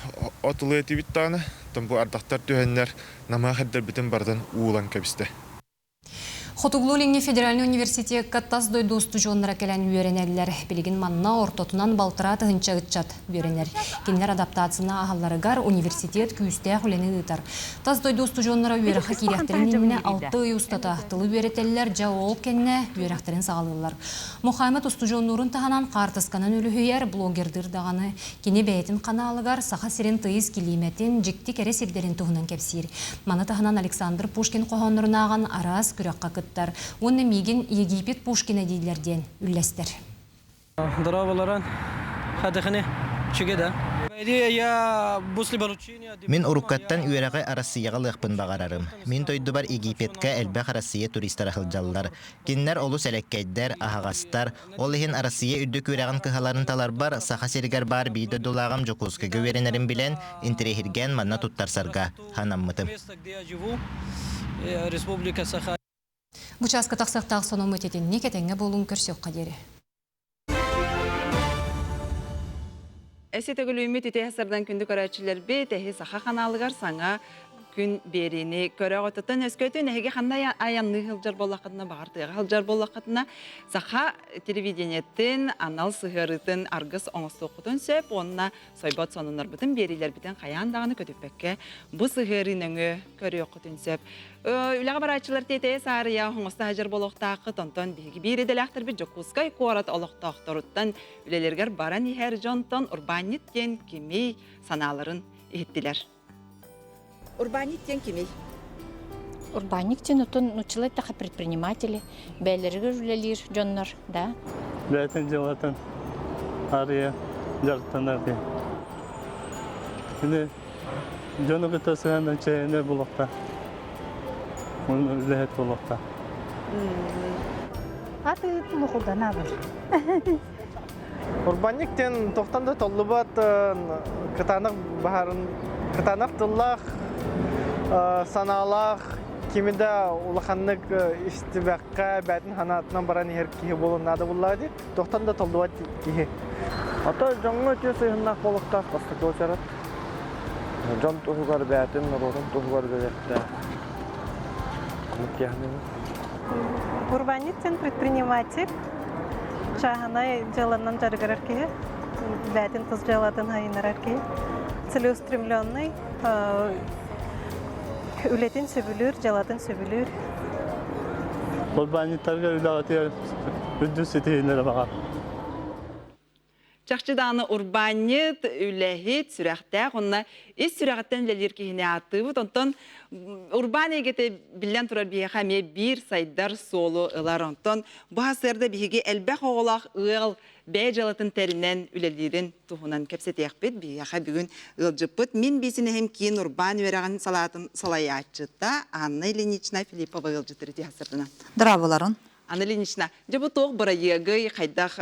от ылыа этибит даҕаны, бу ардахтар түһэннэр намыһах эрдэрбитин барытын уулан кэбистэ. Хотугулуу-Илиҥҥи федеральнай университекка тас дойду устудьуоннара кэлэн үөрэнэллэр. Билигин манна ортотунан балтараа тыһыынча ыччат үөрэнэр. Кинилэр адаптацияны ааһалларыгар университет күүстээх үлэни ыытар. Тас дойду устудьуоннара үөрэххэ киириэхтэрин иннинэ 6 ый устата тылы үөрэтэллэр, дьэ ол кэннэ үөрэхтэрин саҕалыыллар. Мухаммед устудьуоннуурун таһынан хаартысканан үлүһүйэр, блогердыыр даҕаны. Кини бэйэтин ханаалыгар Саха сирин тыйыс килиимэтин, дьикти кэрэ сирдэрин туһунан кэпсиир. Маны таһынан Александр Пушкин хоһооннорун ааҕан араас күрэххэ кыттар. Уонна миигин Египет Пушкина дииллэр диэн үллэстэр. Дорооболорон, хадыхыны үчүгэй да. Мин уруккаттан үөрэҕи Арассыыйаҕа ылыахпын баҕарарым. Мин дойдубар Египетка элбэх Арассыыйа туристара сылдьаллар. Кинилэр олус элэккэйдэр, аһаҕастар. Ол иһин Арассыыйа үрдүк үөрэҕин кыһаларын таларбар Саха сиригэр баар биир дойдулааҕым Дьокуускайга үөрэнэрин билэн, интэриэһиргээн манна туттарсарга санаммытым. Бу чааска тахсыахтаах сонуммут итинник этэҥҥэ буолуҥ көрсүөххэ диэри. Эси төгүлүүммүт үтүө сардан күндү көрөөччүлэрбит, эһи Саха ханаалыгар саҥа күн биэриини көрөҕүтүттэн өскөтүн эһиги ханна айанныы сылдьар буоллаххытына, баҕар тыаҕа сылдьар буоллаххытына, саха телевидениетин анал сыһыарыытын аргыс оҥостуоххутун сөп уонна сойбот сонуннарбытын биэриилэрбитин хайаан даҕаны көтүппэккэ бу сыһыарыы нөҥүө көрүөххүтүн сөп. Үлэҕэ барааччылар тиэтэйэ саарыйа оҥосто сылдьар буолуохтааххыт, онтон биһиги биир идэлээхтэрбит Дьокуускай куорат олохтоохторуттан үлэлэригэр баран иһэр дьонтон урбаанньыт диэн кимий санааларын иһиттилэр. Урбаанньыт диэн кимий? Урбаанньык диэн отон нууччалыы эттэххэ предприниматели, бэйэлэригэр үлэлиир дьоннор, да? Бэйэтин дьыалатын арыйа дьарыктанар киһи. Кини дьону кытта сыһыанын чэйинэ булуохта. Үлэһит буолуохта. Аты тулухулданабын. Урбанньык диэн тохтон да толлубат кытаанах баһарын кытаанах тыллаах санаалаах кими да улаханнык истибэккэ бээтин санаатынан баран иһэр киһи буолуон наада буллаа дии тохтон да толлубат киһи. Ото дьоҥҥо үтүө сыһыннаах буолуохтаах бастакы уочарат. Дьон туһугар бээтин, норуотун туһугар үлэлиэхтээх. Урбаанньыт диэн предприниматель, чааһынай дьыаланан дьарыгырар киһи, бэйэтин тус дьыалатын сайыннарар киһи, целеустремленный, үлэтин сөбүлүүр, дьыалатын сөбүлүүр. Урбаанньыттарга үлэҕитигэр үрдүк ситиһиилэри баҕар. Чахчы даҕаны урбаанньыт, үлэһит, сүрэхтээх уонна ис сүрэҕиттэн үлэлиир киһини ааттыыбыт. Онтон урбаан эйгэтэ биллэн турар биһиэхэ эмиэ биир сайдар суолу ылар. Онтон бу сарсыарда биһиги элбэх оҕолоох ыал бэйэ дьыалатын тэринэн үлэлиирин туһунан кэпсэтиэхпит. Биһиэхэ бүгүн ыалдьыппыт Мин биисинэһим киин урбаан үөрэҕин салаатын салайааччыта Анна Ильинична Филиппова ыалдьыттар ити сарсыарданан. Здраволарын. Анна Ильинична, дьэ бу туох бырайыагый, хайдах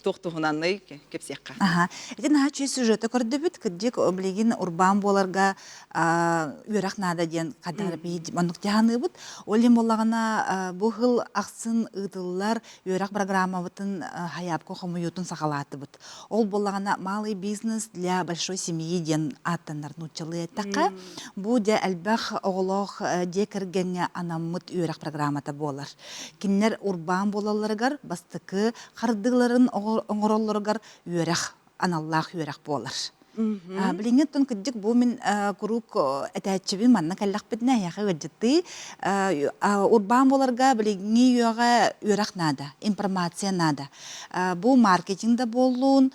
туох туһунанный кэпсиэххэ. Аха. Ити наһаа үчүгэй сюжеты көрдүбүт. Кырдьык, билигин урбаан буоларга үөрэх наада диэн хайдах эрэ биһи оннук дьаһаныыбыт. Ол иһин буоллаҕына бу сыл ахсын ыытыллар үөрэх программабытын хайаапка хомуйуутун саҕалаатыбыт. Ол буоллаҕына малый бизнес для большой семьи диэн ааттанар нууччалыы эттэххэ, бу дьэ элбэх оҕолоох дьиэ кэргэҥҥэ анаммыт үөрэх программата буолар. Кинилэр урбаан буолалларыгар бастакы хардыыларын оҥороллоругар үөрэх аналлаах үөрэх буолар. Билиҥҥи оттон кырдьык бу мин куруук этээччибин манна кэллэхпитинэ эһиэхэ ыалдьыттыы урбаан буоларга билиҥҥи үөҕэ үөрэх наада, информация наада. Бу маркетинг да буоллун,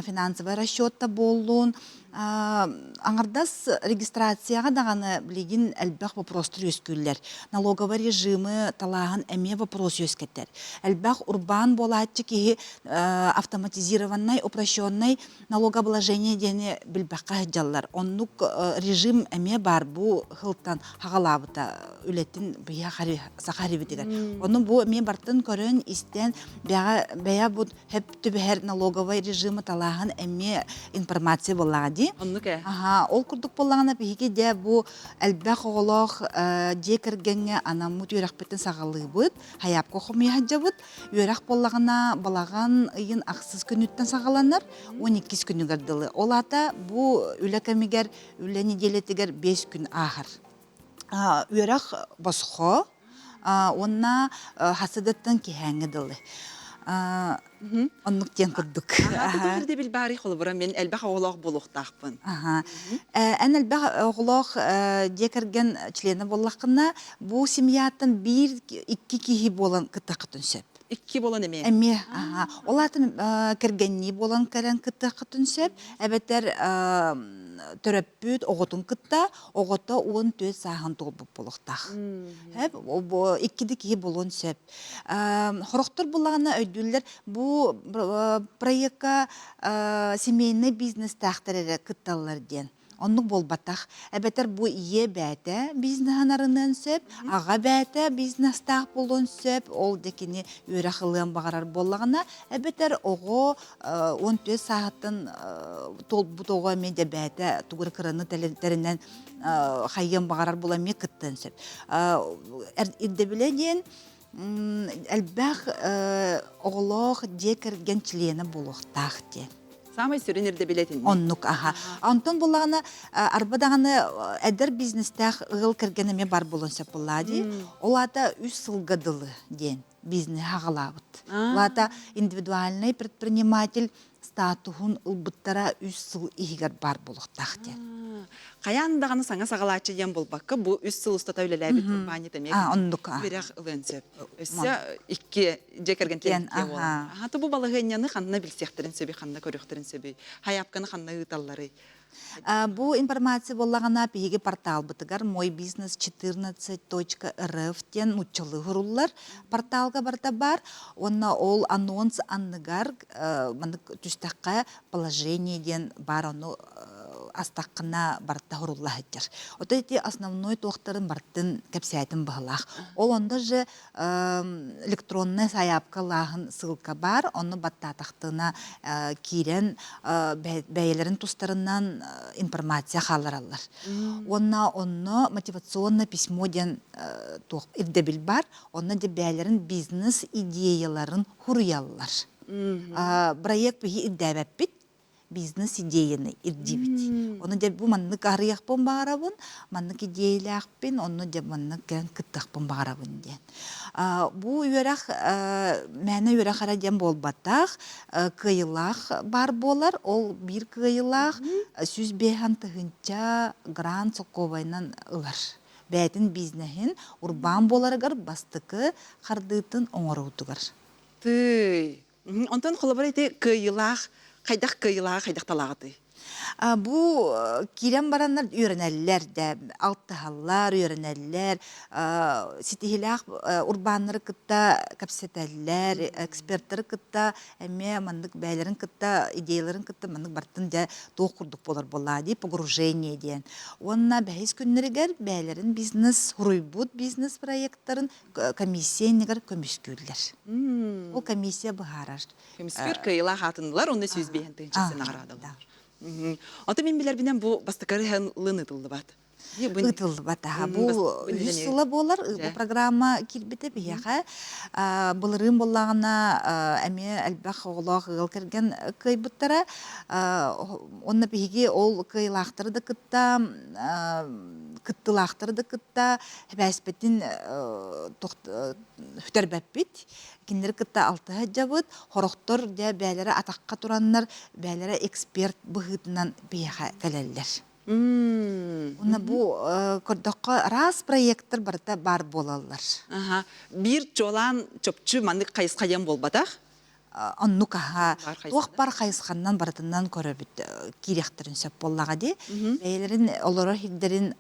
финансовый расчет да буоллун, аҥардас регистрацияҕа даҕаны билигин элбэх вопростар үөскүүллэр. Налоговый режимы талааһын эмиэ вопрос үөскэтэр. Элбэх урбаан буолааччы киһи автоматизированнай, упрощенный налогообложение диэни билбэххэ сылдьаллар. Оннук режим эмиэ баар бу сылтан хаҕалаабыта үлэтин биһиэхэ саха эрибитигэр. Ону бу эмиэ бартын көрөн, истэн, бэйэ бу хөп түбэһэр налоговай режимы талааһын эмиэ информация буоллаҕа дии. Оннук ээ. Аха, ол курдук буоллаҕына биһиги дьэ бу элбэх оҕолоох дьиэ кэргэҥҥэ анаммыт үөрэхпитин саҕалыыбыт, хайаапка хомуйа сылдьабыт. Үөрэх буоллаҕына балаҕан ыйын ахсыс күнүттэн саҕаланар, 12 күнүгэр дылы. Ол аата бу үлэ кэмигэр, үлэ нэдиэлэтигэр 5 күн ааһар. Үөрэх босхо. Уонна хасыдаттан киһээҥҥэ дылы. Оннук диэн курдук. Аха, ирдэбил баарый холобура мен элбэх оҕолоох буолуохтаахпын. Аха. Эн элбэх оҕолоох дьиэ кэргэн членэ буоллаххына, бу семьяттан биир икки киһи буолан кыттаххытын сөп. Икки буолан эмиэ. Эмиэ, аха. Ол аата кэргэннии буолан кэлэн кыттыаххытын сөп, эбэтэр төрөппүт оҕотун кытта оҕото 14 сааһын туолбут буолуохтаах. Икки да киһи буолуон сөп. Хорохтор буллаҕына өйдүүллэр бу проекка семейный бизнестаахтар эрэ кытталлар диэн. Оннук буолбатах. Эбэтэр бу ийэ бээтэ бизнеһын арыныан сөп, аҕа бээтэ бизнестаах буолуон сөп, ол да кини үөрэх ылыан баҕарар буоллаҕына, эбэтэр оҕо 14 сааһыттан туолбут оҕо эмиэ дьэ бээтэ тугу эрэ кыраны тэринэн хайыан баҕарар була эмиэ кыттыан сөп. Ирдэбилэ диэн элбэх оҕолоох дьиэ кэргэн чилиэнэ буолуохтаах диэн. Саамай сүрүн ирдэбилэ итинник. Оннук, аха. Онтон буллаҕына, арба даҕаны эдэр бизнестээх ыал кэргэн эмиэ бар буолуон сөп буоллаа дии. Ол аата үс сылга дылы диэн бизнеһи аҕалаабыт. Ол аата индивидуальный предприниматель статуһун ылбыттара үс сыл иһигэр баар буолуохтаах диэн. Хайаан даҕаны саҥа саҕалааччы диэн буолбакка, бу үс сыл устата үлэлээбит урбаанньыт эмиэ оннук үөрэх ылыан сөп. Өссө икки дьиэ кэргэнтэн икки буолан. Аха, бу балаһыанньаны ханна билсиэхтэрин сөбүй, ханна көрүөхтэрин сөбүй? Хайаапканы ханна ыыталларый? Бу информация буоллаҕына биһиги порталбытыгар мой бизнес 14.рф диэн нууччалыы суруллар порталга барыта бар. Уонна ол анонс анныгар маннык түстэххэ положение диэн бар ону астаххына барыта сурулла сылдьар. Ото ити основной туохтарын барытын кэпсээтим быһылаах. Ол онно же электронная сайаапкалааһын ссылка баар, онно баттаатахтына киирэн бэйэлэрин тустарынан информация хааллараллар. Уонна онно мотивационное письмо диэн туох ирдэбил бар, онно дьэ бэйэлэрин бизнес идеяларын хуруйаллар. Проект биһи ирдээбэппит, бизнес идеяны ирдиибит. Ону дьэ бу маннык арыйахпын баҕарабын, маннык идиэйэлээхпин, онно дьэ маннык кэлэн кыттыахпын баҕарабын диэн. Бу үөрэх мээнэ үөрэх эрэ диэн буолбатах, кыайыылаах баар буолар. Ол биир кыайыылаах 105 тыһыынча грант солкуобайынан ылар. Бэйэтин бизнеһин урбаан буоларыгар бастакы хардыытын оҥоруутугар. Тыый. Онтон холобура ити кыайыылаах хайдах кыайыылааҕы хайдах талааҕытый? Бу киирэн бараннар үөрэнэллэр да, алтыһаллар, үөрэнэллэр, ситиһилээх урбааннары кытта кэпсэтэллэр, эксперттары кытта эмиэ маннык бэйэлэрин кытта идеяларын кытта маннык бартын дьэ туох курдук буолар буоллаа дии погружение диэн. Уонна бэһис күннэригэр бэйэлэрин бизнес суруйбут бизнес проекттарын комиссия иннигэр көмүскүүллэр. Ол комиссия быһаарар. Көмүскүүр кыайыылаах аатынылар, онно 105 тыһыынча наҕараадалар. Ото мин билэрбинэн бу бастакы ылын ытыллыбат. Ытыллыбат. Бу үһүс сыла буолар. Бу программа киирбитэ биһиэхэ. Былырыын буоллаҕына эмиэ элбэх оҕолоох ыал кэргэн кыайбыттара. Онно биһиги ол кыайыылаахтары да кытта кыттыылаахтары да кытта эбээспитин сүтэрбэппит. Кинилэри кытта алтыһа сылдьабыт. Хорохтор дьэ бэйэлэрэ атахха тураннар, бэйэлэрэ эксперт быһыытынан биһиэхэ кэлэллэр. Уонна бу көрдөххө араас проекттар барыта баар буолаллар. Аха. Биир чуолаан чопчу маннык хайысха диэн буолбатах. Оннук аха туох бар хайысханнан барытынан көрөбүт киириэхтэрин сөп буоллаҕа дии. Бэйэлэрин олорор сирдэрин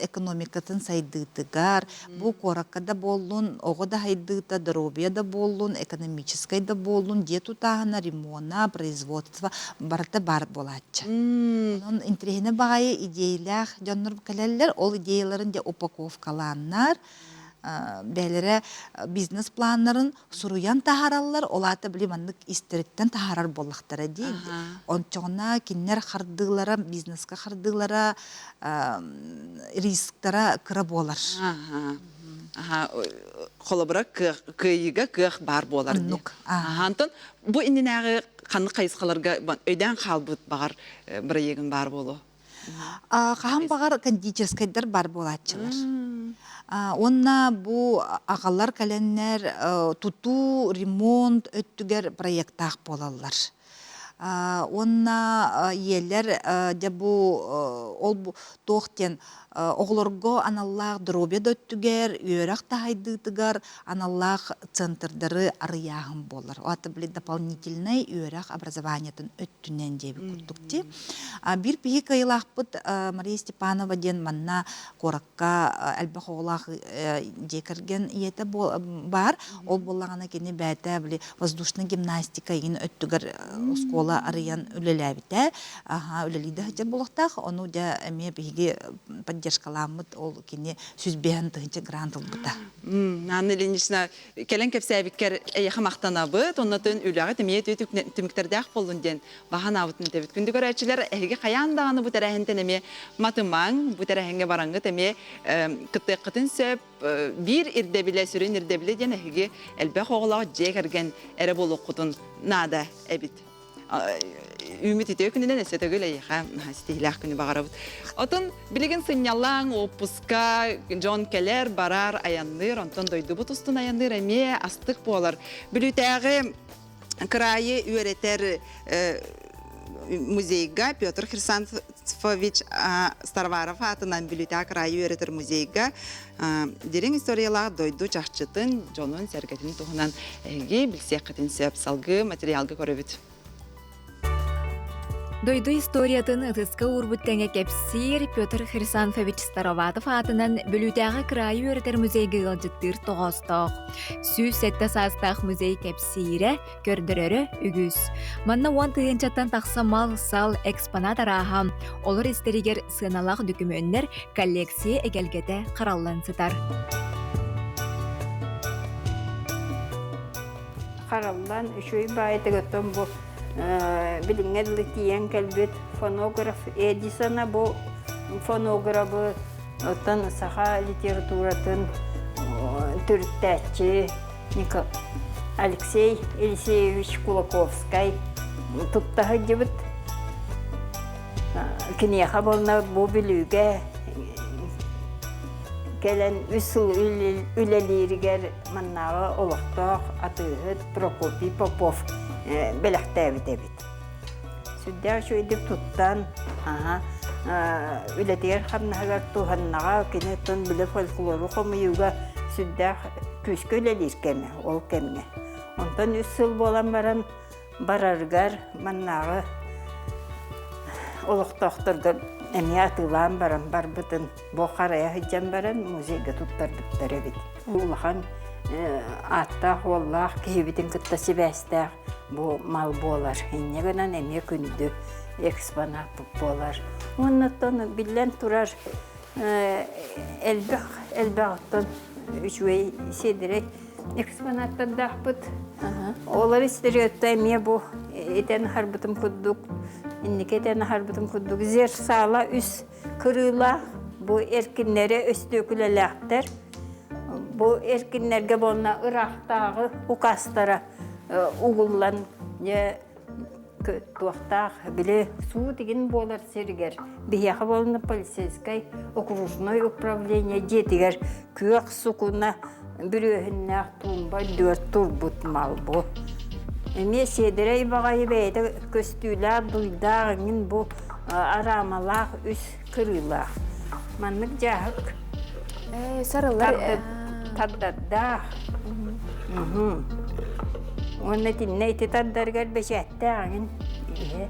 экономикатын сайдыытыгар, бу куоракка да буоллун, оҕо да сайдыыта, доруобуйа да буоллун, экономическай да буоллун, дьиэ тутааһына, ремона, производство барыта баар буолааччы. Онон интэриэһинэй баҕайы идеялаах дьоннор кэлэллэр, ол идеяларын дьэ упаковкалааннар, бэйэлэрэ бизнес-планнарын суруйан таһаараллар, ол аата били маннык истэриттэн таһаарар буоллахтара дии. Ончоҕуна кинилэр хардыылара, бизнеска хардыылара, рисктара кыра буолар. Холобура, кыайыыга кыах баар буолар дии. Онтон бу иннинээҕи ханнык хайысхаларга өйдөөн хаалбыт баҕар бырайыагын баар буолуо? Хаһан баҕар кондитерскайдар бар буолааччылар. Уонна бу аҕалар кэлэннэр тутуу, ремонт өттүгэр проектаах буолаллар. Уонна ийэлэр дьэ бу ол туох диэн оҕолорго аналлаах доруобуйа да өттүгэр, үөрэх да сайдыытыгар аналлаах центрдары арыйааһын буолар. Ол аата били дополнительнай үөрэх образованиетын өттүнэн диэбит курдук дии. Биир биһи кыайыылаахпыт Мария Степанова диэн манна куоракка элбэх оҕолоох дьиэ кэргэн ийэтэ баар. Ол буоллаҕына кини бэйэтэ били воздушная гимнастика игин өттүгэр оскуола арыйан үлэлээбитэ. Аха, үлэлии да сылдьар буолуохтаах. Ону дьэ эмиэ биһиги поддержкалааммыт ол кини 105 тыһыынча грант ылбыта. Анна Ильинична, кэлэн кэпсээбиккэр эйиэхэ махтанабыт. Оннотун үлэҕит эмиэ түмүктэрдээх буоллун диэн баһанаабытын этэбит. Күндү көрөөччүлэр, эһиги хайаан даҕаны бу тэрээһинтэн эмиэ матымаҥ, бу тэрээһиҥҥэ бараҥҥыт эмиэ кыттыаххытын сөп. Биир ирдэбилэ, сүрүн ирдэбилэ диэн эһиги элбэх оҕолоох дьиэ кэргэн эрэ буолуоххутун наада эбит. Үүмүт үтүө күнүнэн өссө төгүл эйиэхэ ситиһиилээх күнү баҕарабыт. Отон билигин сынньалаҥ, уоппуска дьон кэлэр, барар, айанныыр, онтон дойдубут устун айанныыр эмиэ астык буолар. Бүлүүтээҕи кыраайы үөрэтэр музейга Петр Хрисанфович Староваров аатынан Бүлүүтээҕи кыраайы үөрэтэр музейга дириҥ историялаах дойду чахчытын, дьонун-сэргэтин туһунан эһиги билсиэххитин сөп. Салгыы материалга көрөбүт. Дойду историятын ытыска уурбут тэҥэ кэпсиир Петр Хрисанфович Староватов аатынан Бүлүүтээҕи кыраайы үөрэтэр музейга ыалдьыттыыр тоҕоостоох. 107 саастаах музей кэпсиирэ, көрдөрөрө үгүс. Манна уон тыһыынчаттан тахса мал-сал, экспонат арааһа, олор истэригэр сыаналаах дөкүмүөннэр коллекция эгэлгэтэ хараллан сытар. Хараллан үчүгэй баайытык оттон бу билиҥҥэ дылы тиийэн кэлбит фонограф Эдисона бу фонограбы оттон саха литературатын төрүттээччи Алексей Елисеевич Кулаковскай тутта сылдьыбыт. Киниэхэ буолна бу Бүлүүгэ кэлэн үс сыл үлэлииригэр маннааҕы олохтоох атыыһыт Прокопий Попов бэлэхтээбит эбит. Сүрдээх үчүгэйдик туттан, үлэтигэр хамнаһыгар туһаннаҕа, кини оттон били фольклору хомуйууга сүрдээх күүскэ үлэлиир кэмэ ол кэмҥэ. Онтон үс сыл буолан баран барарыгар маннааҕы олохтоохторго эмиэ атыылаан баран барбытын бу харайа сылдьан баран музейга туттарбыттар эбит. Улахан ааттаах уоллаах киһибитин кытта сибээстээх бу мал буолар. Инньэ гынан эмиэ күндү экспонат буолар. Уоннаттан биллэн турар элбэх элбэх оттон үчүгэй сиэдэрэй экспонаттардаахпыт. Олор истериотта эмиэ бу этэн аһарбытым курдук, инники этэн аһарбытым курдук зерсала үс кырыылаах, бу эркиннэрэ өстүөкүлэлээхтэр. Бу эркиннэргэ буолна ыраахтааҕы указтара угуллан дьэ туохтаах били суут игин буолар сиригэр биһиэхэ буолна полицейскай окружной управление дьиэтигэр күөх сукуна бүрүөһүннээх туумба үрдүгэр турбут мал бу эмиэ сиэдэрэй баҕайы бэйэтэ көстүүлээх дуйдаах иҥин бу араамалаах үс кырыылаах маннык дьааһык сарыллар тардардаах уонна итиннэ ити тардарыгар бэчээттээх иҥин иһэ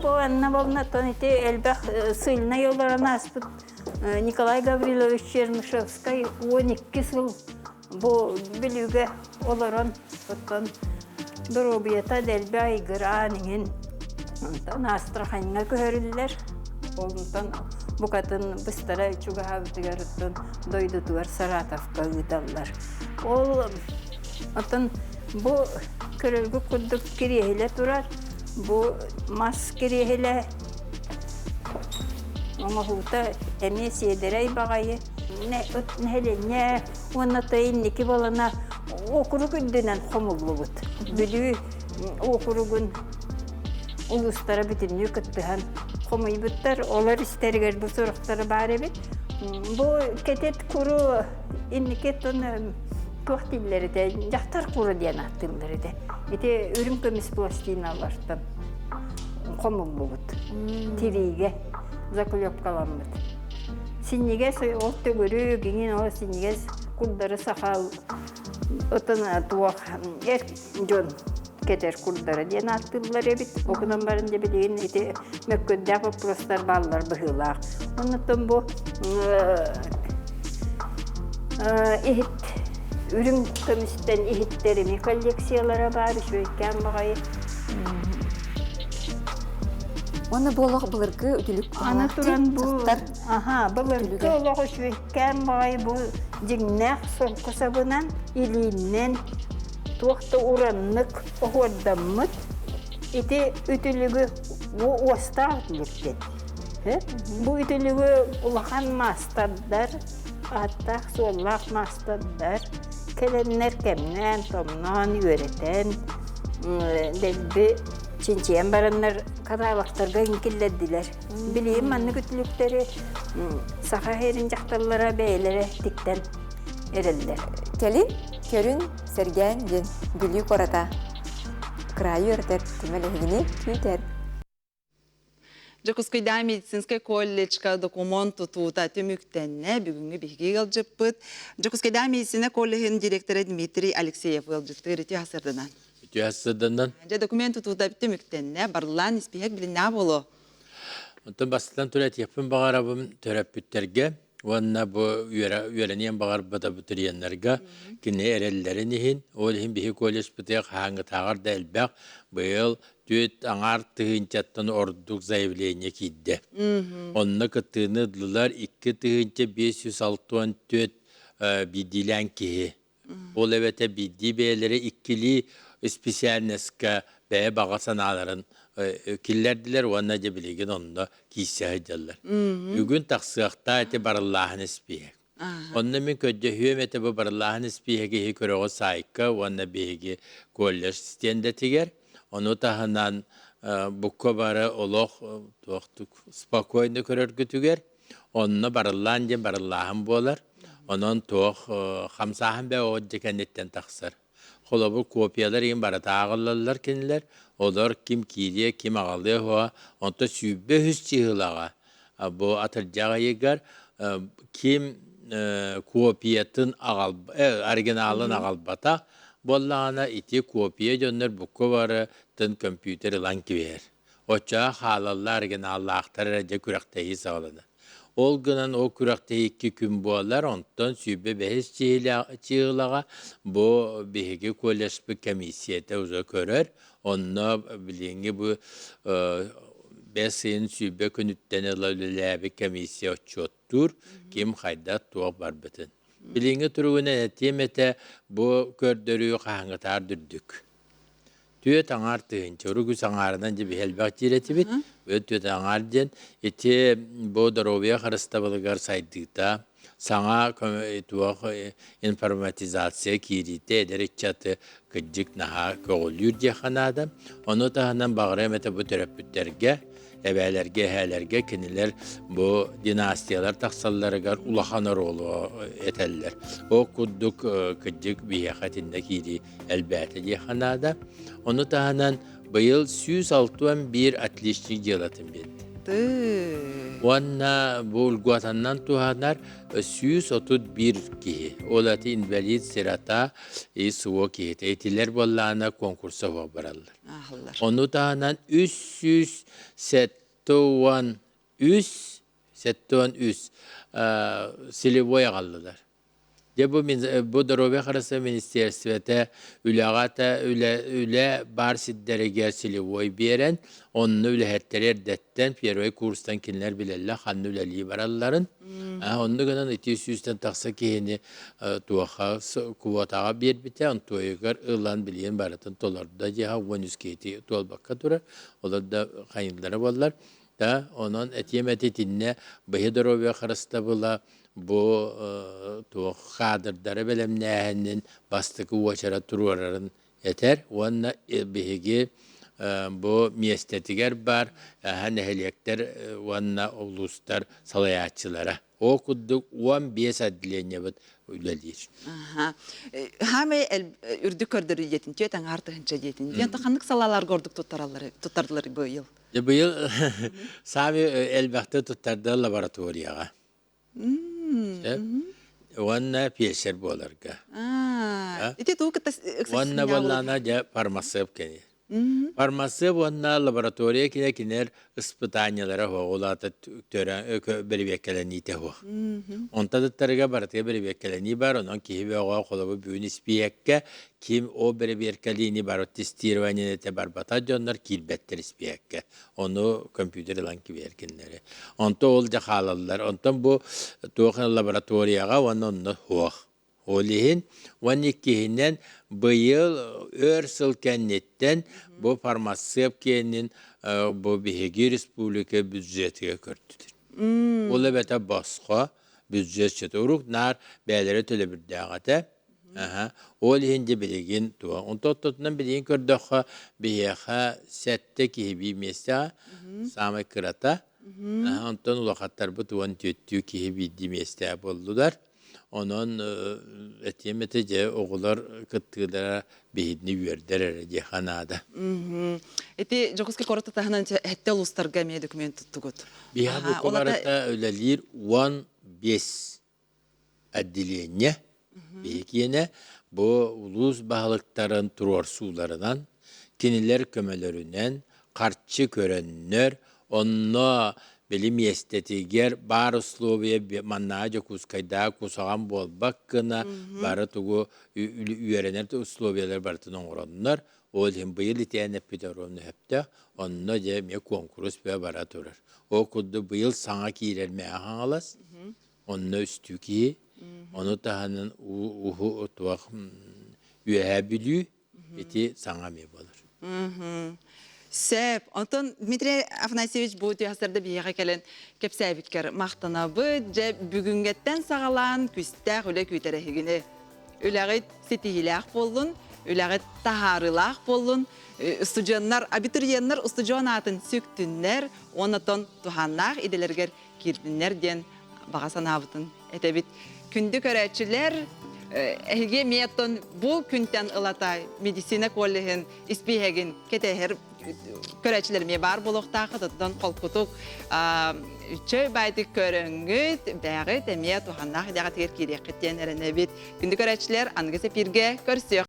бу анна болнаттан ити элбэх сыльнай олорон ааспыт Николай Гаврилович Чернышевскай 12 сыл бу Бүлүүгэ олорон оттон доруобуйата дэлби айгыраан иҥин онтон Астраханьҥа көһөрүллэр. Онтон букатын быстара чугаһаабытыгар оттон дойдутугар Саратовка ыыталлар. Ол оттон бу көрөргүт курдук кириэһилэ турар. Бу мас кириэһилэ оҥоһуута эмиэ сиэдэрэй баҕайы. Нэһилиэнньэ уонна инники буолана уокурук үрдүнэн хомуллубут. Бүлүү уокуругун улуустара бүтүннүү кыттыһан хомуйбуттар. Олор истэригэр бу сурахтары баар эбит. Бу кэтит куру инники тон туох дииллэр этэ, дьахтар куру диэн ааттыыллар этэ. Ити үрүҥ көмүс пластиналартан хомуллубут. Тириигэ заклепкаламмыт. Синньигэс ол төгүрүк, иҥин ол синньигэс курдары саха отон туох эр дьон кэтэр курдара диэн ааттыыллар эбит. Ол гынан баран дьэ билигин ити мөккүөрдээх боппуруостар бааллар быһыылаах. Оннуттан бу иһит үрүҥ көмүстэн иһиттэр эмиэ коллекциялара баар үчүгэйкээн баҕайы. Уонна бу олох былыргы үтүлүк Аны туран бу аха былыргы олох үчүгэйкээн баҕайы бу дьиҥнээх солко сабынан илииннэн туох да ураннык оһуордаммыт ити үтүлүгү бу уостаах үтүлүк диэн. Бу үтүлүгү улахан маастардар, ааттаах-суоллаах маастардар кэлэннэр кэмнээн, томноон, үөрэтэн, дэлби чинчийэн бараннар каталогтарга киллэрдилэр. Билигин маннык үтүлүктэри саха сирин дьахталлара бэйэлэрэ тиктэн эрэллэр. Кэлин, көрүн, сэргээн диэн Бүлүү куората кыраайы үөрэтэр түмэл эһигини күүтэр. Дьокуускайдааҕы медицинскэй колледжка докумуон тутуута түмүктэннэ. Бүгүҥҥү биһиги ыалдьыппыт Дьокуускайдааҕы медицина колледжын директора Дмитрий Алексеев ыалдьыттыыр үтүө сырдынан. Үтүө сырдынан. Дьэ документ тутуута түмүктэннэ. Барыллаан испииһэк билиннэҕэ буолуо. Онтон бастатан туран этиэхпин баҕарабын төрөппүттэргэ уонна бу үөрэниэн баҕарбыт абитуриеннарга кини эрэллэрин иһин, ол иһин биһи колледжпытыгар хаһааҥҥытааҕар да элбэх быйыл түөрт аҥаар тыһыынчаттан ордук заявление киирдэ. Онно кыттыыны ыллылар 2564 биирдиилээн киһи. Ол эбэтэр биирдии бэйэлэрэ иккилии специальноска бэйэ баҕа санааларын киллэрдилэр уонна дьэ билигин онно киирсэ сылдьаллар. Бүгүн тахсыахтаах ити барыллааһын испииһэк. Онно мин көрдөһүөм этэ бу барыллааһын испииһэги иһи көрөҕүт саайка уонна биһиги колледж стендэтигэр. Ону таһынан букка бары олох туохтук спокойно көрөргүтүгэр онно барыллаан диэн барыллааһын буолар. Онон туох хамсааһын бэ от дьэ кэнниттэн тахсар. Холобур, копиялар иһин барыта ааҕыллаллар кинилэр. Олор ким киириэ, ким аҕалыа уһуо. Онто 23 чыһылаҕа бу атырдьах ыйыгар ким копиятын аҕал оригиналын аҕалбата буоллаҕына ити копия дьоннор букка барытын компьютер ылан кэбиһэр. Оччоҕо хаалаллар оригиналлаахтар эрэ дьэ күрэхтэһии саҕаланар. Ол гынан ол күрэхтэһии икки күн буолар, онтон 25 чыһылаҕа бу биһиги колледжпыт комиссията уже көрөр. Онно билиҥҥи бу бэс ыйын сүүрбэ күнүттэн ыла үлэлээбит комиссия отчуоттуур, ким хайдах туох барбытын. Билиҥҥи туругунан этиэм этэ, бу көрдөрүү хаһааҥҥытаар да үрдүк. Түөрт аҥаар тыһыынча, урут үс аҥаарынан дьэ биһи элбэх диир этибит. Быйыл түөрт аҥаар диэн ити бу доруобуйа харыстабылыгар сайдыыта, саҥа туох информатизация киириитэ эдэр ыччаты кырдьык наһаа көҕүлүүр диэххэ наада. Ону таһынан баҕарыам этэ бу төрөппүттэргэ эбээлэргэ, эһээлэргэ кинилэр бу династиялар тахсалларыгар улахан оруолу этэллэр. Ол курдук кырдьык биһиэхэ итиннэ киирии элбээтэ диэххэ наада. Ону таһынан быйыл 161 отличник дьыалатын биэрдэ. Уонна бу льготаннан туһанар 131 киһи. Ол ати инвалид, сирота и СВО киһитэ. Итилэр буоллаҕына конкурса бараллар. Ааһаллар. Ону таһынан 373 73 целевой аҕаллылар. Дьэ бу, бу доруобуйа харыстабыл министиэристибэтэ үлэҕэ үлэ, үлэ баар сирдэригэр целевой биэрэн, онно үлэһиттэри эрдэттэн первый курстан кинилэр билэллэр ханна үлэлии баралларын. Онно гынан ити сүүстэн тахса киһини туоха квотаҕа биэрбитэ, онтуойугар ылан билигин барытын толордо дьиэҕэ 13 киһи туолбакка турар, олор да хайыыллара буоллар. Да, онон этиэм этэ итиннэ быһы доруобуйа харыстабыла бу туох каадырдары бэлэмнээһинин бастакы уочарат туруорарын этэр уонна биһиги Бу миэстэтигэр бар нэһилиэктэр уонна улуустар салайааччылара. Ол курдук 15 отделениебыт үлэлиир. Хаамай үрдүк көрдөрүү диэтин, түөт аҥаар тыһынча диэтин. Диэн ханнык салааларга ордук туттараллар туттардылар быйыл? Быйыл саамай элбэхтэ туттарды лабораторияҕа. Уонна фельдшер буоларга. Ити туу кытта Уонна буоллаана дьэ фармацевт кини. Фармацевт уонна лаборатория кинэ кинилэр испытаниелара оҕулаата бэрэбиэркэлэниитэ суох. Онтон ыттарыга барытыгар бэрэбиэркэлэнии бар, онон киһи бөҕө холобур бүгүн испииһэккэ ким ол бэрэбиэркэлиини бар тестирование этэ барбата дьоннор киирбэттэр испииһэккэ. Ону компьютер ылан кибиһэр кинилэри. Онто ол дьэ хаалаллар. Онтон бу туох лабораторияҕа уонна онно суох. Ол иһин уонна иккиһинэн быйыл өр сыл кэнниттэн бу фармацевт киэнин бу биһиги республика бюджетыгар көрдүлэр. Ол эбэтэр босхо бюджет счета урук наар бэйэлэрэ төлөбүрдээх этэ. Ол иһин дьэ билигин туох. Онтон оттотунан билигин көрдөххө биһиэхэ сэттэ киһи биир миэстэҕэ саамай кырата. Онтон улахаттарбыт 14 киһи биирдии миэстэҕэ буоллулар. Онон этиэм этэ дьэ оҕолор кыттыылара биһигини үөрдэр эрэ диэххэ наада. Ити Дьокуускай куорат таһынан сэттэ улуустарга эмиэ документ туттугут. Биһиэхэ бука барыта үлэлиир 15 отделение. Биһикиэнэ бу улуус баһылыктарын туруорсууларынан, кинилэр көмөлөрүнэн харчы көрөннөр, онно били миэстэтигэр баар условия маннаа Дьокуускайдаа кусаҕан буолбак гына бары тугу үөрэнэр условиялар барытын оҥороннор, ол иһин быйыл итиэн эппит оруонна сөптөөх, онно дьэ эмиэ куонкурус бөҕө бара турар. Ол курдук быйыл саҥа киирэр Мэҥэ Хаҥалас, онно үстүү киһи, ону таһынан уһу туох Үөһээ Бүлүү ити саҥа эмиэ буолар. Сөп. Онтон Дмитрий Афанасьевич бу түһэсэрдэ биһиэхэ кэлэн кэпсээбиккэр махтанабыт. Дьэ, бүгүҥҥэттэн саҕалаан күстээх үлэ күүтэр эһигини. Үлэҕит ситиһиилээх буоллун, үлэҕит таһаарыылаах буоллун. Устудьуоннар, абитуриеннар устудьуон аатын сүктүннэр, уонна туһааннаах идэлэригэр киирдиннэр диэн баҕа санаабытын этэбит. Күндү көрөөччүлэр, эһиги эмиэ оттон бу күнтэн ылата медицина коллеһын испииһэгин кэтэһэр көрөөччүлэр эмиэ баар буолуохтааххыт, оттон холкутук үчүгэй баайдык көрөҥҥүт, бэҕит эмиэ туһаннаах идэҕитигэр киириэххит диэн эрэнэбит. Күндү көрөөччүлэр, аныгы эпииргэ көрсүөх.